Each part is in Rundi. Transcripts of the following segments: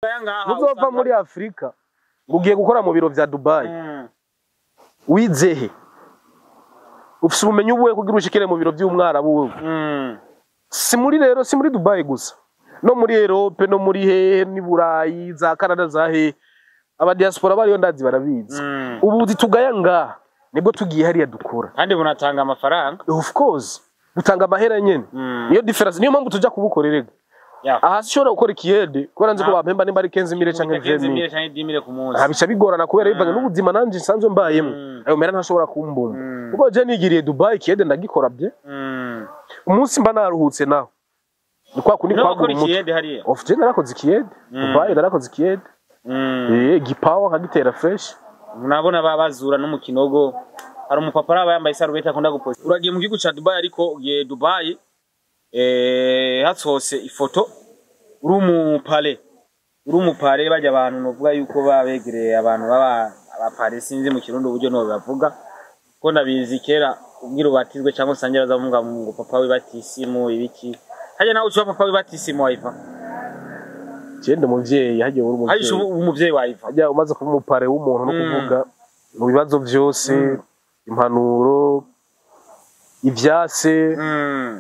Ngaha Ntuzova muri Afurika ngo ugiye gukora mu biro vya Dubai. Wizehe? Ufise ubumenyi ubuhe kugira ushikire mu biro vy'umwarabu wewe? Si muri rero, si muri Dubai gusa, no muri Europe, no muri hehe, ni Burayi, za Canada, za hehe, aba diaspora bariyo ndazi barabizi. Ubuzi tugaya ngaha nibwo tugiye hariya dukora. Kandi bunatanga amafaranga. Of course, dutanga amahera nyene. Niyo difference, niyo mpamvu tuja kubukorera erega. Aha sishobora gukora ikiyede kubera nzi ko bampemba nimba ari 15 mille canke 20 mille. 15 mille canke 10 mille ku munsi. Aha bica bigorana kubera bivanye n'ubuzima nanje nsanzwe mbayemo. Ayo mera ntashobora kumbumba kuko je nigiriye Dubai, ikiyede ndagikora bye. Umunsi mba naruhutse naho ni kwa kundi No kwagura gukora umutwe. ikiyede hariya. Of, je narakoze ikiyede Dubai, narakoze ikiyede. Gipawa nkagitera fresh. Nabona babazura no mu kinogo, hari umupapa araba yambaye isarubeti akunda guposta. Uragiye mu gihugu ca Dubai, ariko ugiye Dubai hasohotse ifoto uri umupare, uri umupare. Bajya abantu novuga yuko babegereye abantu baba abapare, sinzi mu Kirundi uburyo no bavuga ko ndabizi. Kera ubwira ubatizwe cyangwa usangira bazavuga ngo papa we batisimu ibiki hajya, nawe ucuba papa we batisimu wayiva. Je ndi umuvyeyi, hagiye uri hajya umuvyeyi. Umuvyeyi wayiva. Hajya umaze kuba umupare w'umuntu no kuvuga mu bibazo vyose, impanuro, ivyase,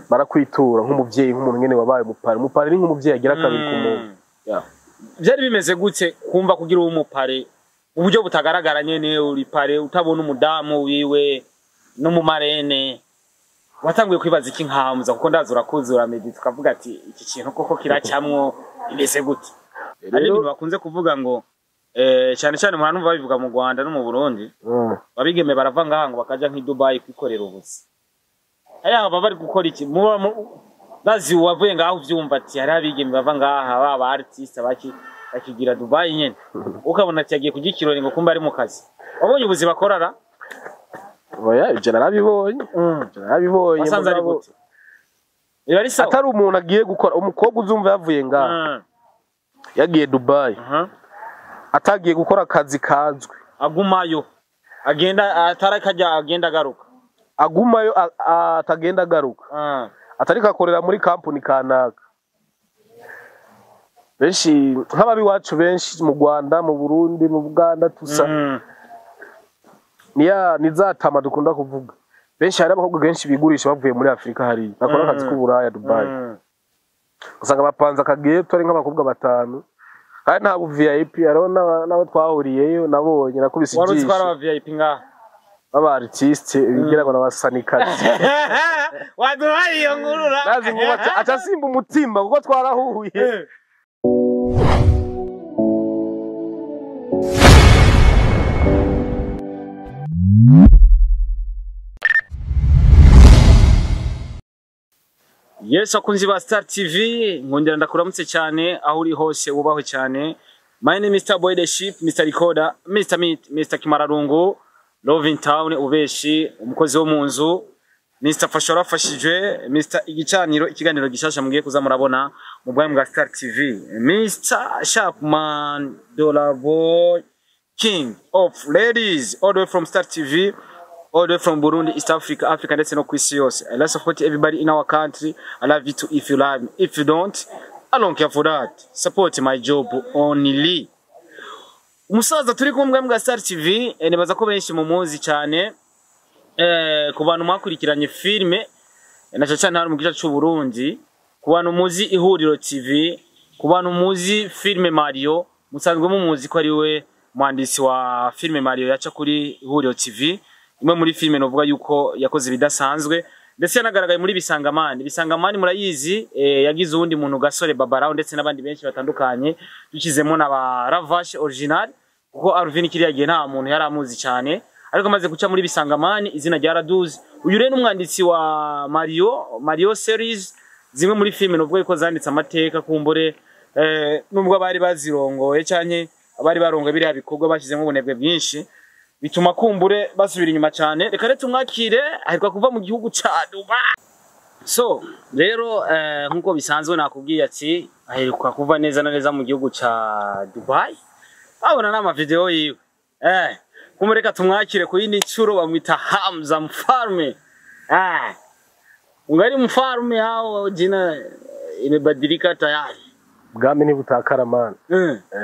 barakwitura nk'umuvyeyi, nk'umuntu nyene wabaye umupare. Umupare ni nk'umuvyeyi agira kabiri ku muntu. Yeah. Byari bimeze gute kumva kugira uwo umupare uburyo butagaragara nyene, uri pare utabona umudamu wiwe no mu marene? Watanguye kwibaza iki nkamuza? Kuko ndazi urakuze, uramedita, ukavuga ati iki kintu koko kiracamwo, bimeze gute? Hari ibintu bakunze kuvuga ngo cyane cyane muhantu babivuga mu Rwanda no mu Burundi, abigeme barava ngaha ngo bakaja nk'i Dubai kwikorera ubuzi. Hariya baba bari gukora iki? Muba bazi wavuye ngaho uvyumva ati hari abigeme bava ngaha baba artiste baki bakigira Dubai nyene, ukabona ati yagiye kurya ikirori ngo kumba ari mu kazi. Wabonye ubuzi bakorara? Oya, ivyo narabibonye. Ivyo narabibonye. Wasanze ari mugabo gute? Biba ari sawa? Atari umuntu agiye gukora, umukobwa uzumva yavuye ngaha yagiye Dubai, atagiye gukora akazi kazwi, agumayo agenda atarakajya agenda agaruka, agumayo atagenda agaruka, atariko akorera muri kampuni kanaka. Benshi nk'ababi wacu benshi mu Rwanda, mu Burundi, mu Buganda tusa niya ni za tama dukunda kuvuga. Benshi, hari abakobwa benshi bigurisha bavuye muri Afurika hariya bakora akazi k'uburaya Dubai. Usanga bapanze akageto ari nk'abakobwa batanu kandi nta bu VIP. Hariho n'abo twahuriyeyo nabonye nakubise Wari uzi ko hari ijisho aba VIP ngaha baba artiste bigira ngo n'abasanikazi. Waduhaye iyo nkuru ra. Nazi ngo aca asimba umutima kuko twarahuye. Yes, akunzi ba Star TV, nkongera ndakuramutse cyane aho uri hose, wubahwe cyane. My name is Mr. Boy the Ship, Mr. Recorder, Mr. Meat, Mr. Kimararungu, Love in Town, ubeshi, umukozi wo mu nzu, Mr. Fasha warafashijwe, Mr. Igicaniro, ikiganiro gishasha mugiye kuza murabona mu bwami bwa Star TV, Mr. Sharpman, Dollar Boy, King of Ladies, all the way from Star TV, all the way from Burundi, East Africa, Africa ndetse no kwisi yose. I love support everybody in our country. I love you too if you love me. If you don't, I don't care for that. Support my job only. Umusaza turi kumwe mbwa Star TV, nibaza ko benshi mumuzi cyane. Ku bantu mwakurikiranye filme na cyane cyane hano mu gice cy'u Burundi, ku bantu muzi Ihuriro TV, ku bantu muzi filme Mario, musanzwe mumuzi ko ari we mwanditsi wa filme Mario yaca kuri Ihuriro TV, imwe muri filme novuga yuko yakoze ibidasanzwe, ndetse yanagaragaye muri Bisangamani. Bisangamani murayizi, yagize uwundi muntu Gasore Babarao ndetse n'abandi benshi batandukanye, dukizemo na ba Ravash original, kuko Alvin kiriya gihe nta muntu yari amuzi cyane, ariko amaze guca muri Bisangamani izina rya Raduzi. Uyu rero ni umwanditsi wa Mario, Mario series, zimwe muri filme novuga yuko zanditse amateka kumbure, nubwo abari bazirongoye canke abari barongoye biriya bikorwa bashyizemo ubunebwe bwinshi bituma kumbure basubira inyuma cyane. Reka rero tumwakire, aheruka kuva mu gihugu ca Dubai. So rero nkuko bisanzwe nakubwiye ati aheruka kuva neza na neza mu gihugu ca Dubai, babona n'ama video yiwe. Kumureka tumwakire ku yindi ncuro, bamwita Hamza Mfalme. Ungali mfalme hao, jina imebadilika tayari. Bwami ntibutakara, man.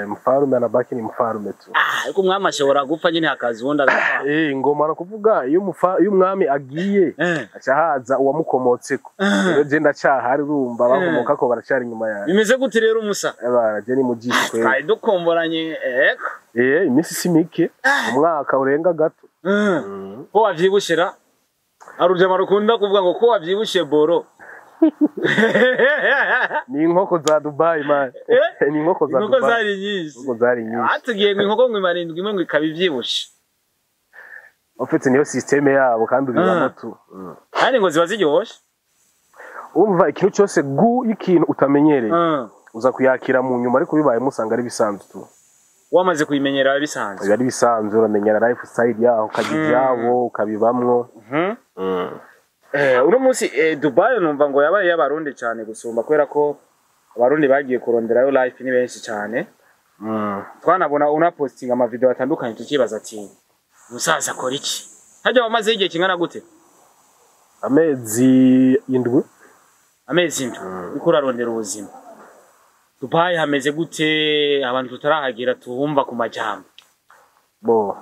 Mfarume anabaki ni mfarume tu. Ah, ariko umwami ashobora gupfa nyine, hakaza uwundi agapfa. Ingoma no kuvuga iyo umwami agiye, aca haza uwamukomotseko. Rero je ndacahari, urumva bakomokako baracari inyuma yanjye. Bimeze gute rero, umusa? Ebana, je ni mujishi kweli. Twari dukomboranye, eko. Iminsi si mike, umwaka urenga gato. Ko wavyibushira, hari urujama rukunda kuvuga ngo ko wavyibushe boro. Ni inkoko za Dubai, man. Ni inkoko za Inkoko Dubai. zari nyinshi. Inkoko zari nyinshi. Batubwiye ngo inkoko ngo imara indwi imwe ngo ikaba ivyibushe. En fait, niyo système yabo kandi ubibamo tu. Kandi ngo ziba ziryoshe. Umva, ikintu cyose gu y'ikintu utamenyereye uza kuyakira mu nyuma, ariko bibayemo usanga ari bisanzwe tu. Wamaze kuyimenyera biba bisanzwe. Biba ari bisanzwe, uramenyera lifestyle yaho, ukajya ibyabo, ukabibamwo. Uno munsi Dubai numva ngo yabaye y'Abarundi cyane gusumba, kubera ko Abarundi bagiye kuronderayo life ni benshi cyane. Twanabona unapostinga ama video atandukanye, tukibaza ati umusaza akora iki? Hajya wamaze igihe kingana gute? Amezi 7. Amezi 7 uriko urarondera ubuzima. Dubai hameze gute, abantu tutarahagira tuhumva ku majambo? Bo,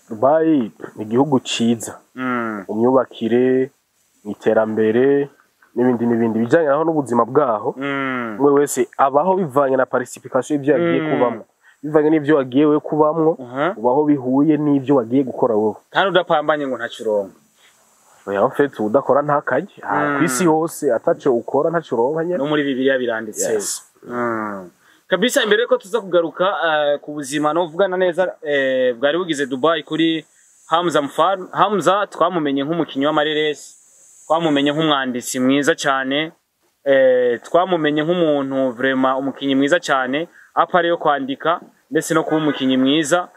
Dubai ni igihugu ciza mu myubakire, mu iterambere n'ibindi n'ibindi bijyanye naho n'ubuzima bwaho. Umwe wese abaho bivanye na participation y'ibyo yagiye kubamwo, bivanye n'ibyo wagiye we kubamwo. Ubaho bihuye n'ibyo wagiye gukora wowe. Kandi udapambanye ngo ntacyo uronka. Oya, en fait, udakora ntakarye. Ku isi hose ataco ukora ntaco uronka nyene. No muri Bibiliya biranditse. Yes. Kabisa, imbere ko tuza kugaruka ku buzima no vugana neza bwari bugize Dubai kuri Hamza Mfar. Hamza twamumenye nk'umukinyi w'amareresi, twamumenye nk'umwanditsi mwiza cyane, twamumenye nk'umuntu vraiment umukinyi mwiza cyane à part yo kwandika ndetse no kuba umukinyi mwiza.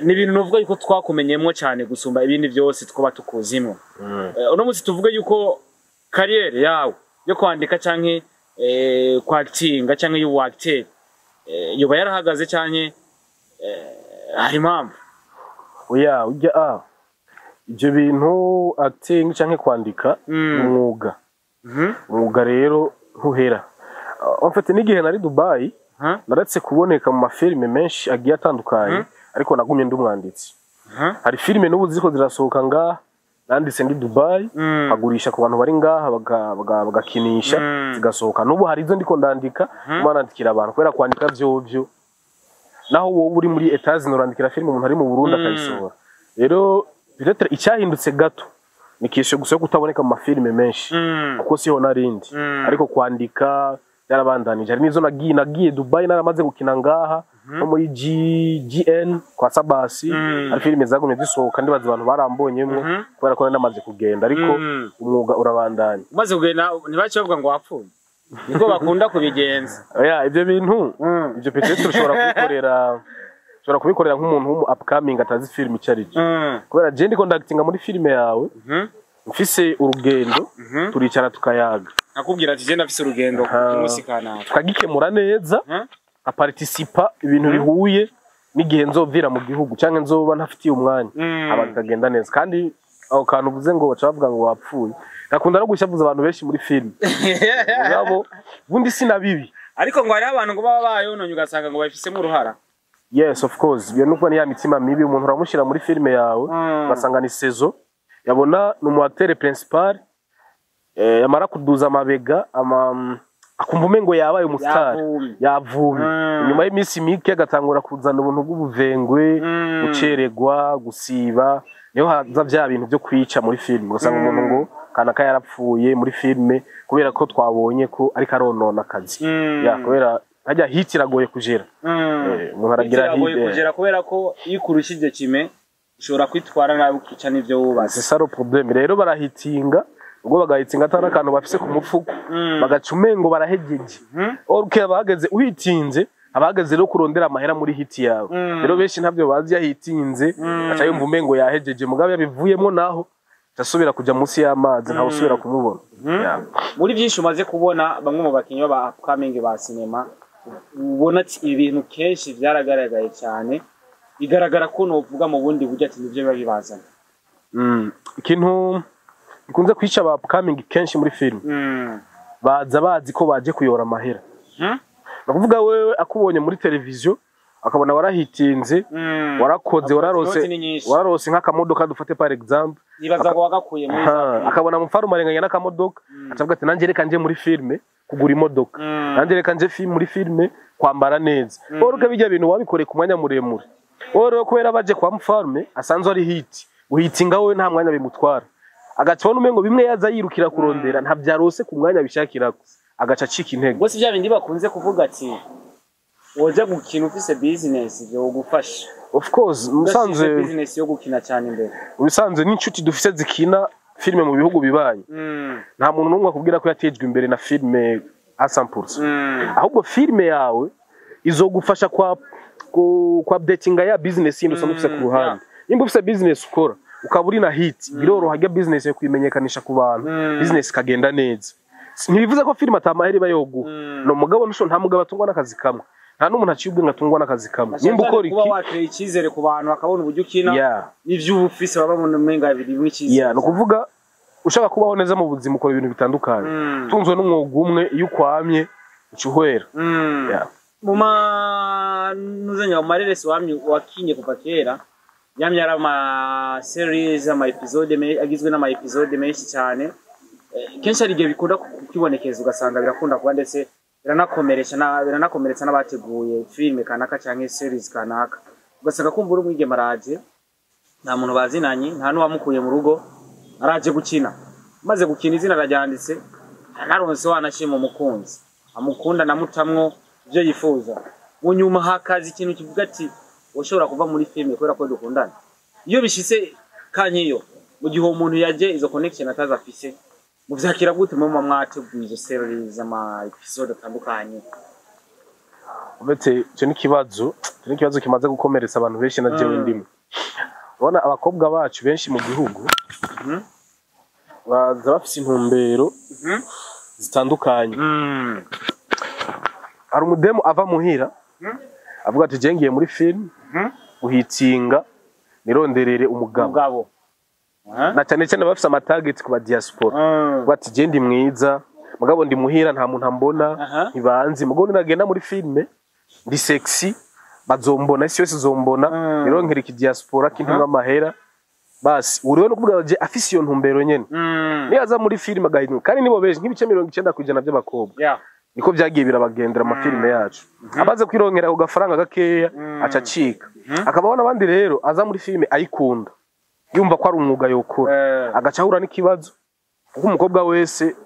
Ni ibintu novuga yuko twakumenyemwo cyane gusumba ibindi byose twaba tukuzimwo. Uno munsi tuvuge yuko carrière yawe yo kwandika canke kwactinga canke y'ubu acteur yoba yarahagaze canke hari impamvu? Oya, ujya ibyo bintu, acting canke kwandika, ni umwuga. Umwuga rero ntuhera. En fait, n'igihe nari Dubai naretse kuboneka mu mafilime menshi agiye atandukanye, ariko nagumye ndi umwanditsi. Hari filime n'ubu ziriko zirasohoka ngaha nanditse ndi Dubai, nkagurisha ku bantu bari ngaha bagakinisha, zigasohoka. N'ubu hari izo ndiko ndandika, ndimo nandikira abantu, kubera kwandika vyovyo naho wowe uri muri Etats-Unis urandikira filime umuntu ari mu Burundi akayisohora. Rero peut-être icyahindutse gato ni kishe gusa yo kutaboneka mu mafilime menshi, kuko siho narindi. Ariko kwandika byarabandanije. Hari n'izo nagiye Dubai naramaze gukina ngaha, nko muri GN kwa Sabasi. Hari filime zagumye zisohoka, ndibaza abantu barambonyemwo kubera ko nari namaze kugenda, ariko umwuga urabandanya. Umaze kugenda ntibace bavuga ngo wapfuye, niko bakunda kubigenza. Oya, ibyo bintu ibyo peut-être ushobora kubikorera nk'umuntu w'umu upcoming atazi filime icyo ari cyo, kubera je ndiko ndactinga muri filime yawe, mfise urugendo, turicara tukayaga. Nakubwira ati je ndafise urugendo ku munsi kanaka. Tukagikemura neza, nkaparticipa ibintu bihuye n'igihe nzovira mu gihugu cyangwa nzoba ntafitiye umwanya, abantu bikagenda neza. Kandi aho kantu uvuze ngo baca bavuga ngo wapfuye, gakunda no gushavuza abantu benshi muri filime, mugabo ubundi sinabibi. Ariko ngo hariho abantu ngo baba bayononye, ugasanga ngo babifisemo uruhara. Yes, of course, iyo nuko ni ya mitima mibi. Umuntu uramushyira muri filime yawe, ugasanga ni saison yabona ni umu acteur principal, yamara kuduza amabega akumva umengo yabaye umustar. Yavumye. Yavumye. Nyuma y'iminsi mike agatangura kuzana ubuntu bw'ubuvengwe, guceregwa, gusiba, niho haza bya bintu byo kwica muri filime, ugasanga umuntu ngo kanaka yarapfuye muri filime kubera ko twabonye ko ariko aronona akazi. Ya, kubera hajya hit iragoye kujera. Umuntu aragira Biragoye hit. kugera, kubera ko iyo ukurushije kime ushobora kwitwara nabi, ukica n'ivyo wubatse. C'est ça le problème. Rero barahitinga, ubwo bagahitinga atari akantu bafise ku mufuko, bagaca umengo barahegeje. Okay, abahageze uhitinze, abahageze rero kurondera amahera muri hit yawe. Rero benshi ntabyo bazi, yahitinze aca yumva umengo yahejeje, mugabe yabivuyemo naho asubira kuja munsi y'amazi, ntawe usubira kumubona. Yeah. Muri byinshi umaze kubona, bamwe mu bakinnyi b'aba upcoming ba sinema, ubona ati ibi bintu kenshi byaragaragaye cyane, bigaragara ko novuga mu bundi buryo ati nibyo biba bibazana. Ikintu gikunze kwica aba upcoming kenshi muri film, Baza bazi ko baje kuyora amahera. Nakuvuga wewe akubonye muri televiziyo, akabona warahitinze, warakoze, wararose, Inoti ni nyinshi. Wararose nk'akamodoka, dufate par exemple. Yibaza ngo wagakuye muri Aha, akabona Mfarume arenganya n'akamodoka, acavuga ati: "Nanjye reka nje muri filme kugura imodoka, nanjye reka nje muri filme kwambara neza." Wowe uko bijya bintu wabikoreye ku mwanya muremure. Wowe rero kubera baje kwa Mfarume asanzwe ari hit, uhitinga wowe nta mwanya bimutwara, agaca abona umengo bimwe yaza yirukira kurondera ntavyarose ku mwanya bishakirako, agaca acika intege. Bose bya bindi bakunze kuvuga ati woja gukina ufise business vyogufasha. Of course, musanzwe Udasize business yo gukina cyane imbere. Ubisanzwe n'inshuti dufise zikina filime mu bihugu bibanyi, nta muntu n'umwe akubwira ko yatejwe imbere na filime à 100%. Ahubwo filime yawe izogufasha kwa updatinga ya business yindi usanzwe ufise ku ruhande. Nimba ufise business ukora, ukaba uri na hit, biroroha rya business yo kuyimenyekanisha ku bantu, business ikagenda neza. Ntibivuze ko filime atamahera iba yoguha. No mugabo nusho nta mugabo atungwa n'akazi kamwe, nta n'umuntu aciye ubwenge atungwa n'akazi kamwe. Nimba ukora kuba iki, wakreye icyizere ku bantu, bakabona uburyo ukina n'ivyo uba ufise, baba babona umenga birimwo icyizere. Yeah, ni ukuvuga ushaka kubaho neza mu buzima ukora ibintu bitandukanye. Tunzwe n'umwuga umwe, iyo ukwamye uca uhwera. Yeah. Mu manuzenya mu mareresi wamye wakinye kuva kera, yamye ari ama series, ama episode agizwe n'ama episode menshi cyane. Kenshi hari igihe bikunda kwibonekeza, ugasanga birakunda kuba, ndetse biranakomeretsa n'abateguye filime kanaka cyangwa series kanaka, ugasanga kumva uri umwigeme araje, nta muntu bazinanye, nta n'uwamukuye mu rugo, araje gukina, maze gukina izina araryanditse, anaronse wanashima umukunzi amukunda namutamwo ibyo yifuza, mu nyuma hakaza ikintu kivuga ati ushobora kuva muri filime kubera ko dukundana. Iyo bishitse kanyiyo, mu gihe uwo muntu yaje izo connection atazi afise, muvyakira gute muba mwateguye izo series, ama episode atandukanye? Uretse icyo ni ikibazo kimaze gukomeretsa abantu benshi na jewe ndimo. Ubona abakobwa bacu benshi mu gihugu baza bafise intumbero zitandukanye. Hari umudemu ava muhira avuga ati: "Je ngiye muri film guhitinga nironderere umugabo." Umugabo. Aha. Na cyane cyane bafise ama target ku ba diaspora. Avuga ati: "Je ndi mwiza, mugabo ndi muhira nta muntu ambona, ntibanzi, mugabo ninagenda muri filme ndi sexy bazombona, isi yose izombona, nironkera iki diaspora kintumwa amahera." Basi uriwe no kuvuga je afise iyo ntumbero nyene, niyaza muri filime agahinduka. Kandi nibo benshi, nk'ibice 90% by'abakobwa niko byagiye birabagendera mu mafilime yacu. Amaze kwironkera ku gafaranga gakeya aca acika. Akabaho n'abandi rero aza muri filime ayikunda, yumva ko ari umwuga yokora, agaca ahura n'ikibazo, kuko umukobwa wese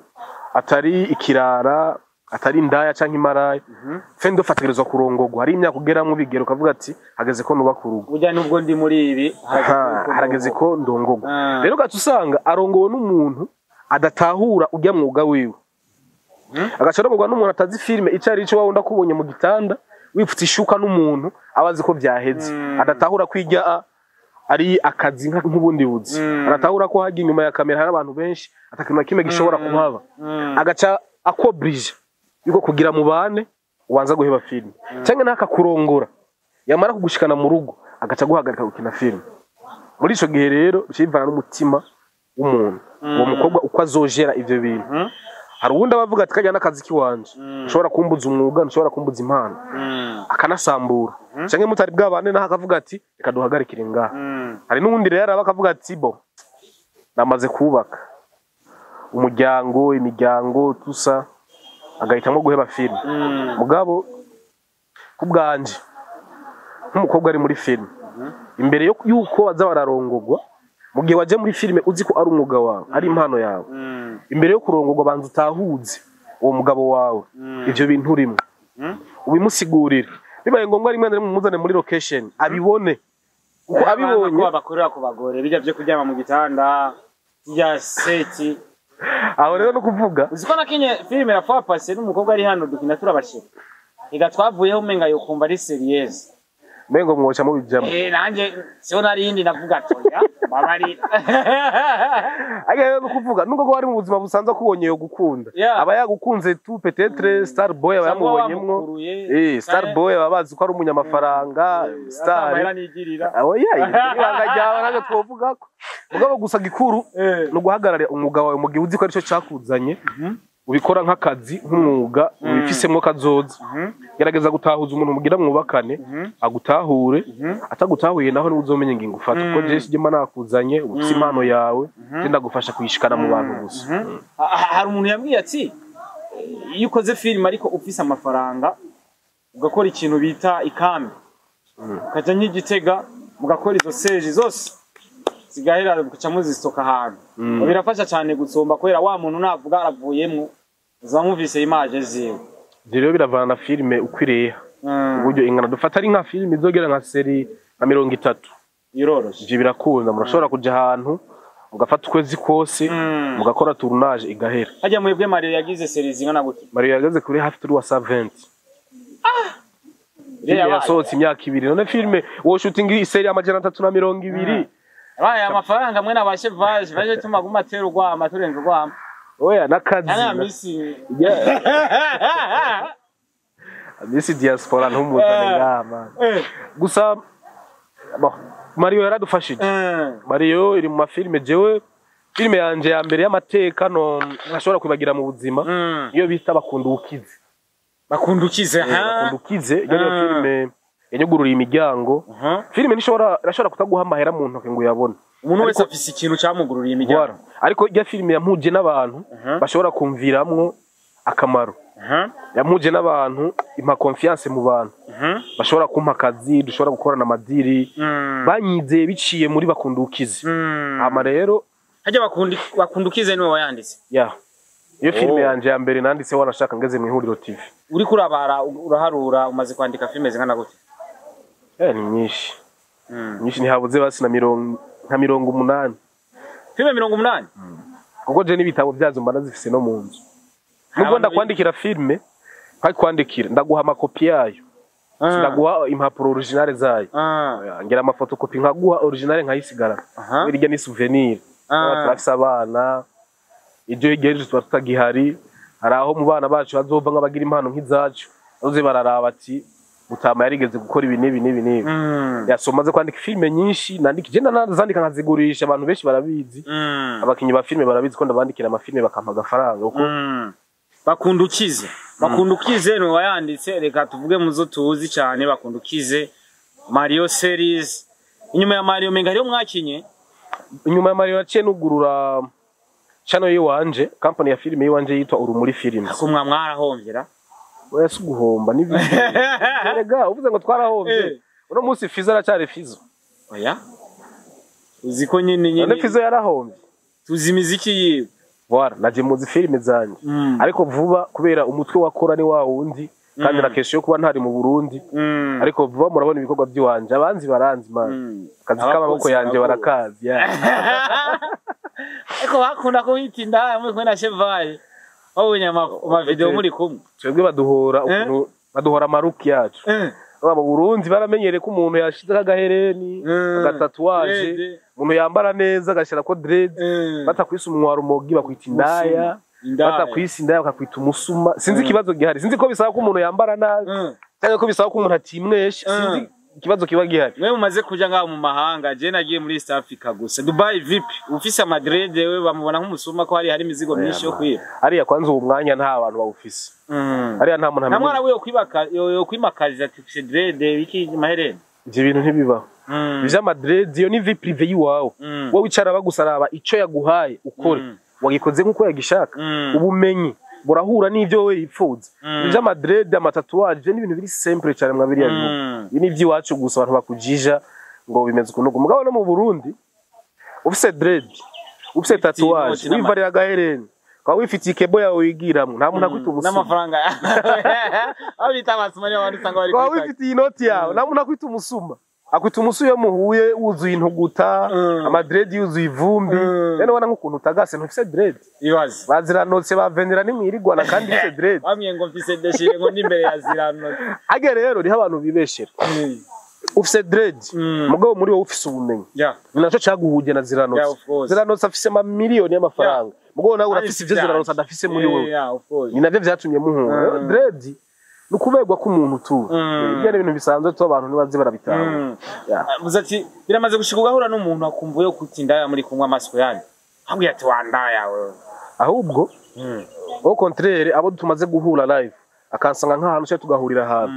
atari ikirara, atari indaya canke imaraya, fendo fategerezwa kurongogwa. Hari imyaka ugeramwo bigero ukavuga ati: "Hageze ko nubaka urugo." Burya nubwo ndi muri ibi, Aha, harageze ko ndongogwa. Ah. Rero ugaca usanga arongowe n'umuntu adatahura ujya mwuga wiwe, agaca arongorwa n'umuntu atazi filime icyo ari cyo. Wawundi akubonye mu gitanda wipfutse ishuka n'umuntu aba azi ko byaheze, adatahura ko ijya ari akazi nk'ubundi buzi, adatahura ko hajya inyuma ya kamera hari abantu benshi, atakintu na kimwe gishobora kuhaba, agaca akobrije yuko kugira mubane ubanza guheba filime, cyangwa ntakakurongora, yamara kugushikana mu rugo agaca guhagarika gukina filime. Muri ico gihe rero bica bivana n'umutima w'umuntu, uwo mukobwa uko azojera ivyo bintu. Hari uwundi aba avuga ati: "Kajya n'akazi kiwanje, nshobora kumbuza umwuga, nshobora kumbuza impano," akanasambura, cyangwa mutari bwabane naho akavuga ati: "Reka duhagarikire ngaha." Hari n'uwundi rero aba akavuga ati: "Bo namaze kubaka umuryango, imiryango tusa," agahitamo guheba filime. Mugabo kubwanje nk'umukobwa ari muri filime, imbere yuko baza bararongogwa, mu gihe waje muri filime uzi ko ari umwuga wawe, ari impano yawe, imbere yo kurongogwa banza utahuze uwo mugabo wawe ivyo bintu urimo, ubimusigurire. Bibaye ngombwa rimwe na rimwe umuzane muri location abibone, kuko abibonye ko bakorera ku bagore bijya byo kuryama mu gitanda bya seti. Aho rero no kuvuga Uzi ko nakinye filime la fois passée n'umukobwa ari hano, dukina turabashira, ega twavuyeho umenga yokumva ari sérieuse. Mengo mwoca mubijamo. Eh, nanje siho narindi navuga ati oya, babarira. Ariko rero no kuvuga nubwo ko wari mu buzima busanzwe akubonye yo gukunda, aba yagukunze tu, peut-être star boy aba yamubonyemwo. Star boy aba bazi ko ari umunyamafaranga star. Amahera nigirira. Oya, ibanga ryawe ntabwo twovuga ko, mugabo gusa gikuru ni uguhagarara umwuga wawe mu gihe uzi ko aricyo cyakuzanye. Ubikora nk'akazi, nk'umwuga, ubifisemo kazoza. Gerageza gutahuza umuntu mugira mwubakane, agutahure. Atagutahuye naho niwe uzomenya ingingo ufata, kuko jewe sijye mba nakuzanye, ufise impano yawe, je ndagufasha kuyishikana mu bantu gusa. Hari umuntu yambwiye ati iyo ukoze filime ariko ufise amafaranga, ugakora ikintu bita ikambi, ukaja nk'igitega, mugakora izo séries zose zigahera, mugaca muzistoka ahantu, birafasha cyane gusumba, kubera wa muntu navuga aravuyemwo, uza mwumvise image ziwe. Ivyo rero biravana na filime uko ireha, uburyo ingana. Dufata ari nka filime izogera nka série nka 30, Biroroshe. Ivyo birakunda, murashobora kuja ahantu mugafata ukwezi kose, mugakora tournage igahera. Hajya mwebwe Mario yagize série zingana gute? Mario yageze kuri hafi turi wa 120. Filime yasohotse imyaka 2. None filime wo shooting série 320? Yabaye amafaranga mwe nabashe vaje vaje tuma tera urwama, turenze urwama. Oya, n'akazi. Yana misi. Misi diaspora ntumuzane ngaha, man. Gusa bon, Mario yaradufashije. Mario iri mu mafilime, jewe filime yanje ya mbere y'amateka no ntashobora kwibagira mu buzima, iyo bita Bakunda Ukize. Bakunda Ukize. Bakunda Ukize iyo niyo filime yanyugururiye imiryango. Filime ntishobora, irashobora kutaguha amahera mu ntoke ngo uyabone. Umuntu wese afise ikintu camugururiye imiryango. Voilà. Ariko irya filime yampuje n'abantu bashobora kumviramwo akamaro, yampuje n'abantu, impa confiance mu bantu bashobora kumpa akazi, dushobora gukorana amadeal, banyizeye biciye muri Bakunda Ukize. Hama rero Hajya Bakunda Ukize niwe wayanditse? Ya, iyo filime Oh. yanje ya mbere nanditse, wanashaka ngeze mu Ihuriro TV. Uriko urabara, uraharura, umaze kwandika filime zingana gute? Ni nyinshi, nyinshi, ntihabuze basi na mirongo, nka 80. Filime 80? Kuko je n'ibitabo byazo mba nazifise no mu nzu. Hari Nubwo abantu ndakwandikira filime, nkakwandikira, ndaguha amakopi yayo, ndaguha impapuro originale zayo. Ngira amafotokopi nkaguha, originale nkayisigara, kubera irya ni souvenir. Turafise abana, ibyo hirya y'ejo tuba tutagihari, hari aho mu bana bacu bazova nk'abagira impano nk'izacu, bazoze bararaba ati mutama yarigeze gukora ibi n'ibi n'ibi n'ibi. Yasomaze kwandika filime nyinshi, nandika je, nazandika nkazigurisha, abantu benshi barabizi. Abakinyi ba filime barabizi ko ndabandikira amafilime bakampa agafaranga kuko Bakunda Ukize, Bakunda Ukize ni wayanditse. Reka tuvuge muzo tuzi cyane: Bakunda Ukize, Mario series. Inyuma ya Mario menga hariyo mwakinye. Inyuma ya Mario yaciye nugurura channel yiwanje, company ya filime yiwanje yitwa Urumuri Films. Ko mwa mwarahomvyera? Oya, si uguhomba n'ibindi. Erega uvuze ngo twarahombye, uno munsi Fizo aracyari Fizo. Oya, uzi ko nyine None nyine Fizo yarahombye? Tuzi imiziki yiwe. Voilà, naje muzi filime zanje. Ariko vuba, kubera umutwe wakora ni wa wundi, kandi na kesho yo kuba ntari mu Burundi, ariko vuba murabona ibikorwa by'iwanje. Abanzi baranzi, man. Akazi k'amaboko Abakozi yanje barakuzi. barakazi, yeah. Ariko bakunda kubita indaya muri kumwe na Cheval, babonye amavideo muri kumwe. Twebwe baduhora ukuntu baduhora amaruki yacu. Aba mu Burundi baramenyereye ko umuntu yashizeho agahereni, agatatouage, Dread. umuntu yambara neza agashyirako dread, batakwise umwarumogi bakwita indaya. Indaya. Batakwise indaya bakakwita umusuma. Sinzi ikibazo gihari, sinzi ko bisaba ko umuntu yambara nabi cyangwa ko bisaba ko umuntu atimwesha, sinzi ikibazo kiba gihari. Mwe mumaze kuja ngaho mu mahanga, je nagiye muri East Africa gusa. Dubai vipi? Ufise amadread we bamubona nk'umusuma, ko hari imizigo myinshi yo kwiba? Hariya kwanza uwo mwanya nta bantu bawufise. Hariya nta muntu Nta amenya. mwana wiyo kwibaka yo kwimakariza ati ufise dread iki mahereni? Ivyo bintu ntibibaho. Ivy'amadread iyo ni vie privée yiwawe. Wowe wicara bagusaraba ico yaguhaye ukore, wagikoze nk'uko yagishaka. Ubumenyi burahura n'ivyo wowe yipfuza. Ivy'amadread, amatatouage n'ibintu biri simple cyane mwa biriya bihugu. Ibi ni iby'iwacu gusa abantu bakujija ngo bimeze ukuntu. Mugabo no mu Burundi ufise dread, ufise tatouage, inoti n'ama- wivarira agahereni, ukaba wifitiye ikebo yawe wigiramwo, nta muntu akwita umusuma. N'amafaranga aho bita abasuma niyo abantu usanga bari Ukaba kuri wifitiye inoti yawe, nta muntu akwita umusuma. Akwita umusuma iyo muhuye wuzuye intuguta, amadread yuzuye ivumbi. Rero ubona nk'ukuntu utagase, ntufise dread, Ibaze. baziranotse bavenera nimwirigwana kandi ufise dread. Bamwe ngo mfise déchiré, ngo ndi imbere ya ziranotse. Hage rero niho abantu bibeshera. Ufise dread, mugabo muri wowe ufise ubumenyi, ni naco caguhuje na Ziranotse. Yeah, of course. Ziranotse afise amamiliyoni y'amafaranga, mugabo nawe urafise ivyo Ziranotse adafise muri wowe. Yeah, of course. Ni navyo vyatumye muhura. Dread ni ukuberwa k'umuntu tu. Ibyo ni ibintu bisanzwe tu, abantu ntibazi barabitahura. Yeah. Avuze ati biramaze gushika ugahura n'umuntu akumva yo kuti indaya muri kumwe amaso yanyu, ambwira ati wandaya wewe? Ahubwo Au contraire, abo tumaze guhura live, akansanga nk'ahantu cyangwa tugahurira ahantu,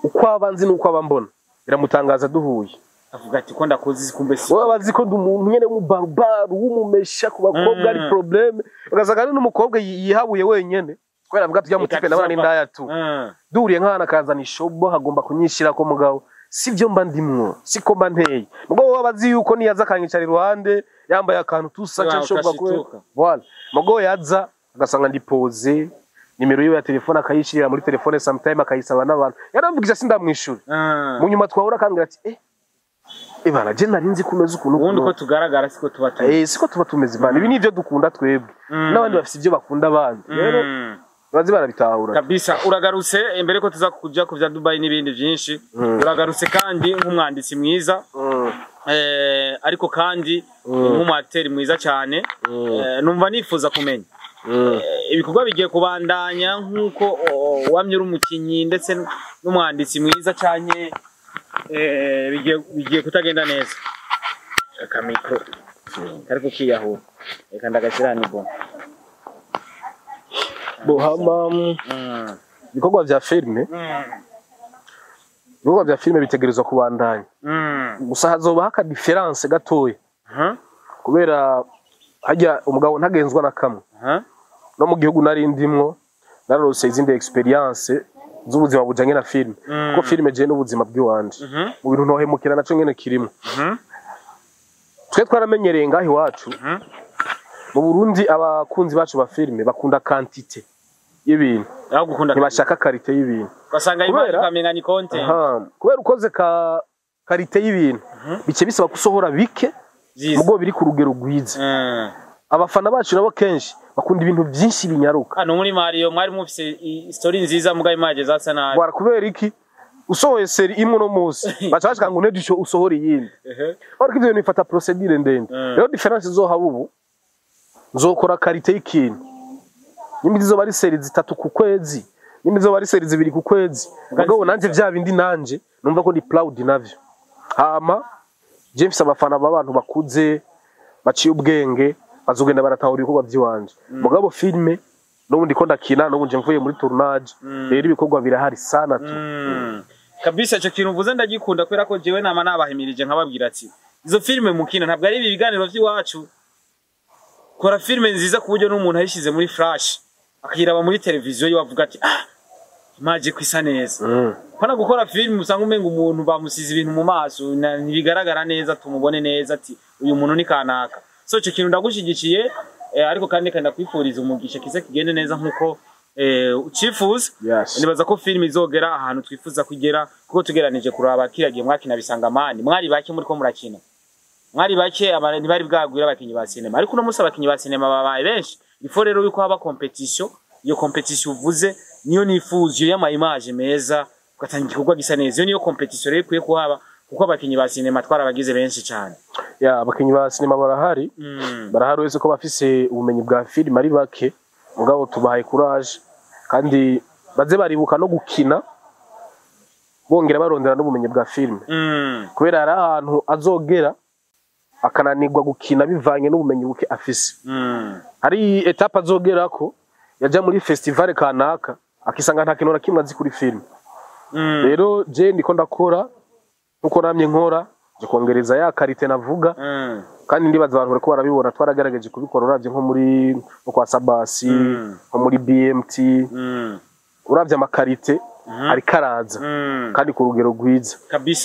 uko aba nzi n'uko aba mbona biramutangaza duhuye. Avuga ati ko ndakuzi, kumbe si. Wowe bazi ko ndi umuntu nyene w'umubarubaru, w'umumesha ku bakobwa, ari problème, ugasanga ari n'umukobwa yihabuye wenyene kubera avuga ati mutipe ndabona ni ndaya tu. Duhuriye nk'ahantu akazana ishobo, hagomba kunyishira ko, mugabo sivyo mba ndimwo, siko mba nteye. Mugabo wowe abazi yuko niyaza akanyicara iruhande yambaye akantu tusa Wa, cyangwa ukashituka. Kubera voilà, mugabo yaza agasanga ndi posé, nimero yiwe ya telefone akayishirira muri telefone, sometime akayisaba n'abantu, yaramvugisha sindamwishura. Mu nyuma twahura akambwira ati bana, je nari nzi ko umeze ukuntu Ubundi ukuntu." uko tugaragara siko tuba turi. Eh, siko tuba tumeze bana, ibi nivyo dukunda twebwe, n'abandi bafise ivyo bakunda abandi, rero bazi barabitahura. Kabisa, uragarutse imbere ko tuza kuja ku vya Dubai n'ibindi byinshi. Uragarutse kandi nk'umwanditsi mwiza, ariko kandi nk'umu acteur mwiza cyane. Numva nifuza kumenya, ibikorwa bigiye kubandanya nk'uko wamye uri umukinyi ndetse n'umwanditsi mwiza cyane, bigiye kutagenda neza? Akamicro kariko kiyahura, reka ndagashyira ni bon. Bohama, ibikorwa vya filime, ibikorwa vya filime bitegerezwa kubandanya, gusa hazobaho aka différence gatoya, kubera harya umugabo ntagenzwa na kamwe. No mu gihugu nari ndimwo nararose izindi expérience z'ubuzima bujanye na filime, kuko filime je n'ubuzima bw'iwanje, mu bintu ntohemukira naco nyene kirimo. Twe twaramenyereye ngaho iwacu mu Burundi, abakunzi bacu ba filime bakunda quantité y'ibintu, Aho gukunda ntibashaka qualité y'ibintu. Ugasanga imana ukamenga ni content. Aha, kubera ukoze ka qualité y'ibintu bice bisaba gusohora bike, vyiza, mugo biri ku rugero rwiza. Abafana bacu nabo kenshi bakunda ibintu byinshi binyaruka. Hano muri Mario mwari mufise story nziza, mugaye image zasa nabi. Bwara kubera iki? Usohoye série imwe uno munsi, baca bashaka ngo nejo usohore iyindi, ariko ivyo bintu bifata procédure ndende. Rero différence izohaba ubu, nzokora qualité y'ikintu, nimba izoba ari série 3 ku kwezi, nimba izoba ari série 2 ku kwezi, mugabo nanje vya bindi nanje numva ko ndi proud navyo. Hama je mfise abafana b'abantu bakuze baciye ubwenge, bazogenda baratahura ibikorwa vy'iwanje. Mugabo filme n'ubundi ko ndakina, n'ubu nje mvuye muri tournage, rero ibikorwa birahari sana tu. Kabisa, ico kintu uvuze ndagikunda, kubera ko jewe nama nabahimirije nkababwira ati izo filime mukina ntabwo ari ibi biganiro by'iwacu. Kora filime nziza ku buryo n'umuntu ayishize muri flash akayiraba muri televiziyo yiwe avuga ati ah, image ko isa neza. Pana gukora filime usanga umenga umuntu bamusize ibintu mu maso, ntibigaragara neza, tumubone neza ati uyu muntu ni kanaka. So ico kintu ndagushigikiye, ariko kandi kandi ndakwifuriza umugisha, kize kigende neza nkuko ucifuza. Nibaza ko filime izogera ahantu twifuza kugera, kuko tugeranije kuraba kiriya gihe mwakina bisangamani, mwari bake muri ko murakina, mwari bake, ntibari bwagwira abakinyi ba sinema, ariko uno munsi abakinyi ba sinema babaye benshi. Ifo rero yuko haba compétition. Iyo compétition uvuze niyo nifuza, iyo y'ama image meza, ugatanga igikorwa gisa neza, iyo niyo compétition rero ikwiye kuhaba, kuko abakinyi ba sinema twarabagize benshi cyane. Ya, abakinyi ba sinema barahari, barahari wese ko bafise ubumenyi bwa filime ari bake, mugabo tubahaye courage kandi baze baribuka no gukina bongera barondera n'ubumenyi bwa filime, kubera hari ahantu azogera akananirwa gukina bivanye n'ubumenyi buke afise. Hari étape azogerako yaja muri festival kanaka akisanga nta kintu na kimwe azi kuri filime. Rero je ndiko ndakora nkuko namye nkora, nje kongereza ya qualité navuga, kandi ndibaza abantu bariko barabibona, twaragerageje kubikora. Uravye nko muri nko kwa Sabasi, nko muri BMT, uravye ama qualité ariko araza kandi ku rugero rwiza.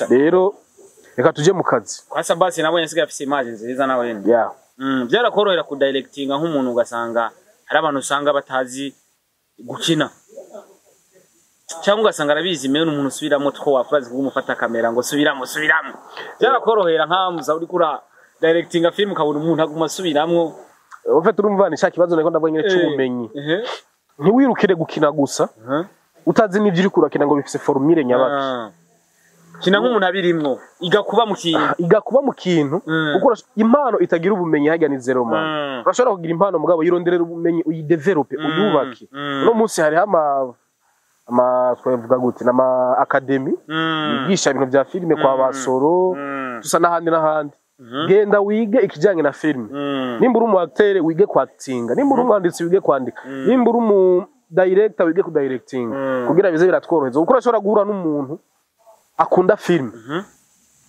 Rero reka tuje mu kazi. Kwa Sabasi nabonye asigaye afise image nziza nawe nyene. Byarakorohera kudirectinga nk'umuntu, ugasanga hari abantu usanga batazi gukina, cyangwa ugasanga arabizi mewe n'umuntu usubiramo two wafazi kumufata kamera ngo subiramo subiramo. Byarakorohera nkamuza uri kura directinga film ukabona umuntu aguma asubiramwo? Ufite, urumva ni cya kibazo niko ndavuga nyine c'ubumenyi. Ntiwirukire gukina gusa utazi n'ivyo uriko urakina ngo bifise formule nyabaki. Ah. Kina nk'umuntu abirimwo, iga kuba mu kintu. Iga kuba mu kintu, kuko impano itagira ubumenyi harya ni zéro man. Urashobora kugira impano, mugabo yironderera ubumenyi, uyidevelope, uyubake. Uno munsi hariho ama twavuga gute, n'ama academy yigisha ibintu vya filime kwa Basoro, dusa n'ahandi n'ahandi. Genda wige ikijyanye na filime. Nimba uri umu acteur, wige kwactinga. Nimba uri umwanditsi, wige kwandika. Nimba uri umu director, wige kudirectinga, kugira bize biratworohereza, kuko urashobora guhura n'umuntu akunda filime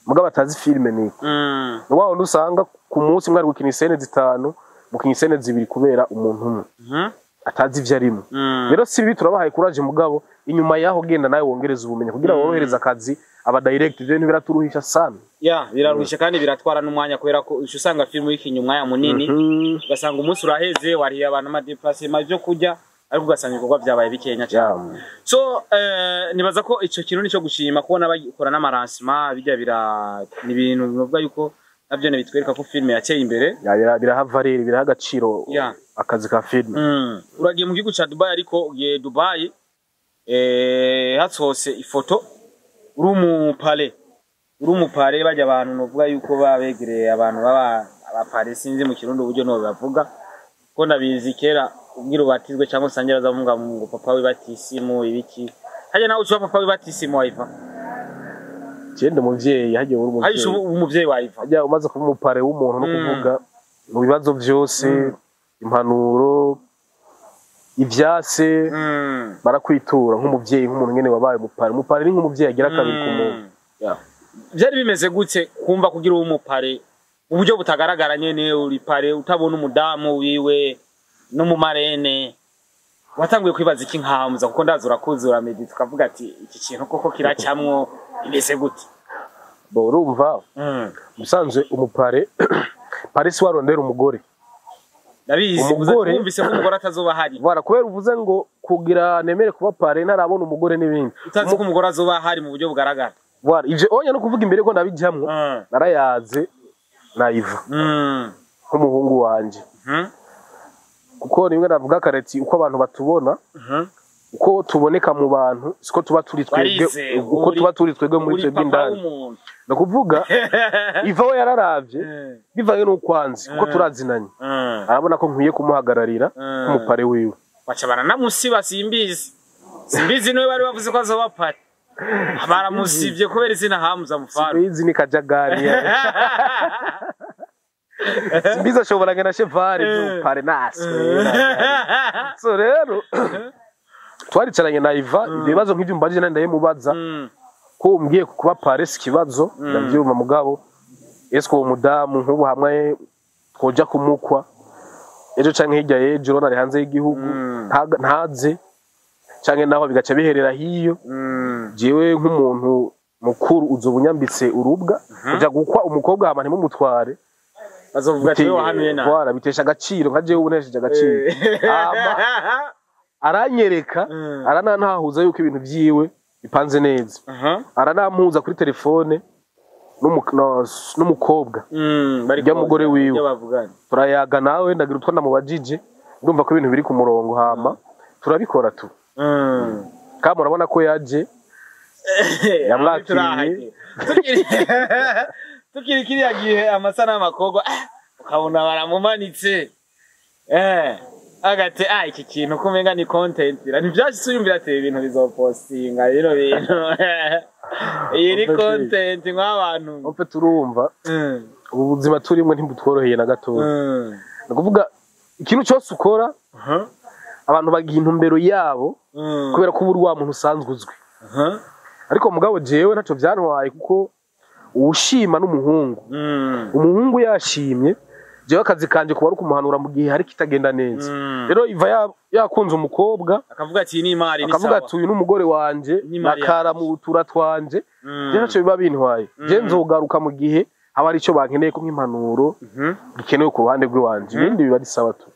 mugabo atazi filime niko. Ni wa wundi usanga ku munsi mwari gukina iscène zitanu, mukina iscène zibiri kubera umuntu umwe atazi ivyo arimo. Rero si bibi, turabahaye courage, mugabo inyuma yaho genda nawe wongereza ubumenyi kugira worohereze akazi aba direct. Ivyo bintu biraturuhisha sana. Ya, biraruhisha kandi biratwara n'umwanya, kubera ko uca usanga filime uyikinye umwanya munini, ugasanga umunsi uraheze, wariye abantu amadéplacement, ibyo kurya, ariko ugasanga ibikorwa byabaye bikenya cyane. So nibaza ko ico kintu nico gushima, kubona bakora n'amalancement bijya bira ni ibintu bivuga yuko navyo ne bitwereka ko filime yateye imbere. Ya, biraha valeur, biraha agaciro akazi ka filime. Uragiye mu gihugu ca Dubai, ariko ugiye Dubai hasohotse ifoto uri umuparrain, uri umuparrain. Bajya abantu novuga yuko babegereye abantu baba abaparrain, sinzi mu Kirundi uburyo no bavuga, ko ndabizi kera ubwira ubatizwe cyangwa usange bazavuga ngo papa we batisimu ibiki hajya, nawe ucuba papa we batisimu wayiva. Genda umuvyeyi hagiye uri hajya umuvyeyi. Umuvyeyi wayiva. Hajya umaze kuba umuparrain w'umuntu no kuvuga mu bibazo vyose, impanuro, ivyase, barakwitura nk'umuvyeyi, nk'umuntu nyene wabaye umuparrain. Umuparrain ni nk'umuvyeyi agira kabiri ku muntu. Byari bimeze gute kumva kugira uwo umuparrain mu buryo butagaragara nyene, uri parrain utabona umudamu wiwe no mu marraine? Watanguye kwibaza iki nkamuza, kuko ndazi urakuze, uramedita, ukavuga ati iki kintu koko kiracamwo, bimeze gute? Bo, urumva, musanzwe umuparrain, parrain si warondera umugore. Ndabizi. Wumvise ko umugore atazoba ahari. Voilà, kubera uvuze ngo kugira nemere kuba parrain ntarabona umugore n'ibindi. Utazi ko umugore azoba ahari mu buryo bugaragara. Voilà, ivyo onya no kuvuga imbere ko ndabijamwo, narayaze nayiva nk'umuhungu wanje, kuko rimwe navuga kareti uko abantu batubona, uko tuboneka mu bantu siko tuba turi twebwe. Warize, uko tuba turi twebwe muri uri twebwe papa indani. w'umuntu. Ni ukuvuga Iva we yararavye bivanye n'ukwanzi kuko turazinanye, arabona ko nkwiye kumuhagararira nk'umuparrain wiwe. Baca baranamusiba. Simbizi, simbizi niwe bari bavuze ko azoba parrain, baramusivye kubera izina Hamza Mufaro. Simbizi ni kajagari. Simbizi ashobora ngena cheval by'umuparrain naswe. So rero twaricaranye na Iva, ibyo bibazo nk'ibyo mbajije nari ndayimubaza, ko umbwiye kuba parrain si ikibazo, ndabyumva, mugabo ese uwo mudamu nk'ubu hamwe twoja kumukwa ejo canke hirya y'ejo, urabona ari hanze y'igihugu, ntaze canke naho bigaca biherera hiyo, jewe nk'umuntu mukuru uzoba unyambitse urubwa kuja gukwa umukobwa hama ntimumutware. Bazovuga ati wewe wahanuye nabi. Voilà, bitesha agaciro nka jewe ubu ntesheje agaciro. Hama aranyereka, aranantahuza yuko ibintu vyiwe bipanze neza, aranampuza kuri telefone n'umukobwa bari Ujya mugore wiwe. Ibyo bavugana. Turayaga nawe, ndagira utwo namubajije, ndumva ko ibintu biri ku murongo, hama turabikora tu. Kandi murabona ko yaje yamwakiriye. Turahagera. Tukiri kiriya gihe amasanamu akorwa, ukabona baramumanitse agate iki kintu ko umenga ni content, ntivyashitse uyumvira ati ibi bintu bizopostinga bino bintu, iyi ni content nk'abantu? Ope, turumva ubu buzima turimo ntibutworoheye na gatoya. Ni ukuvuga ikintu cyose ukora, abantu bagiha intumbero yabo, kubera ko uba uri wa muntu usanzwe uzwi. Ariko mugabo jewe ntacyo byantwaye, kuko uwushima n'umuhungu, umuhungu yashimye, jewe akazi kanje kuba ari ukumuhanura mu gihe hari kitagenda neza. Rero Iva yakunze umukobwa, akavuga ati iyi ni imari, ni akavuga sawa. ati uyu n'umugore wanje, N'imari. Nakara mu tura twanje. Je ntacyo biba bintwaye, je nzogaruka mu gihe haba hari icyo bankeneye ko nk'impanuro gikenewe ku ruhande rw'iwanje, ibindi biba ari sawa tu.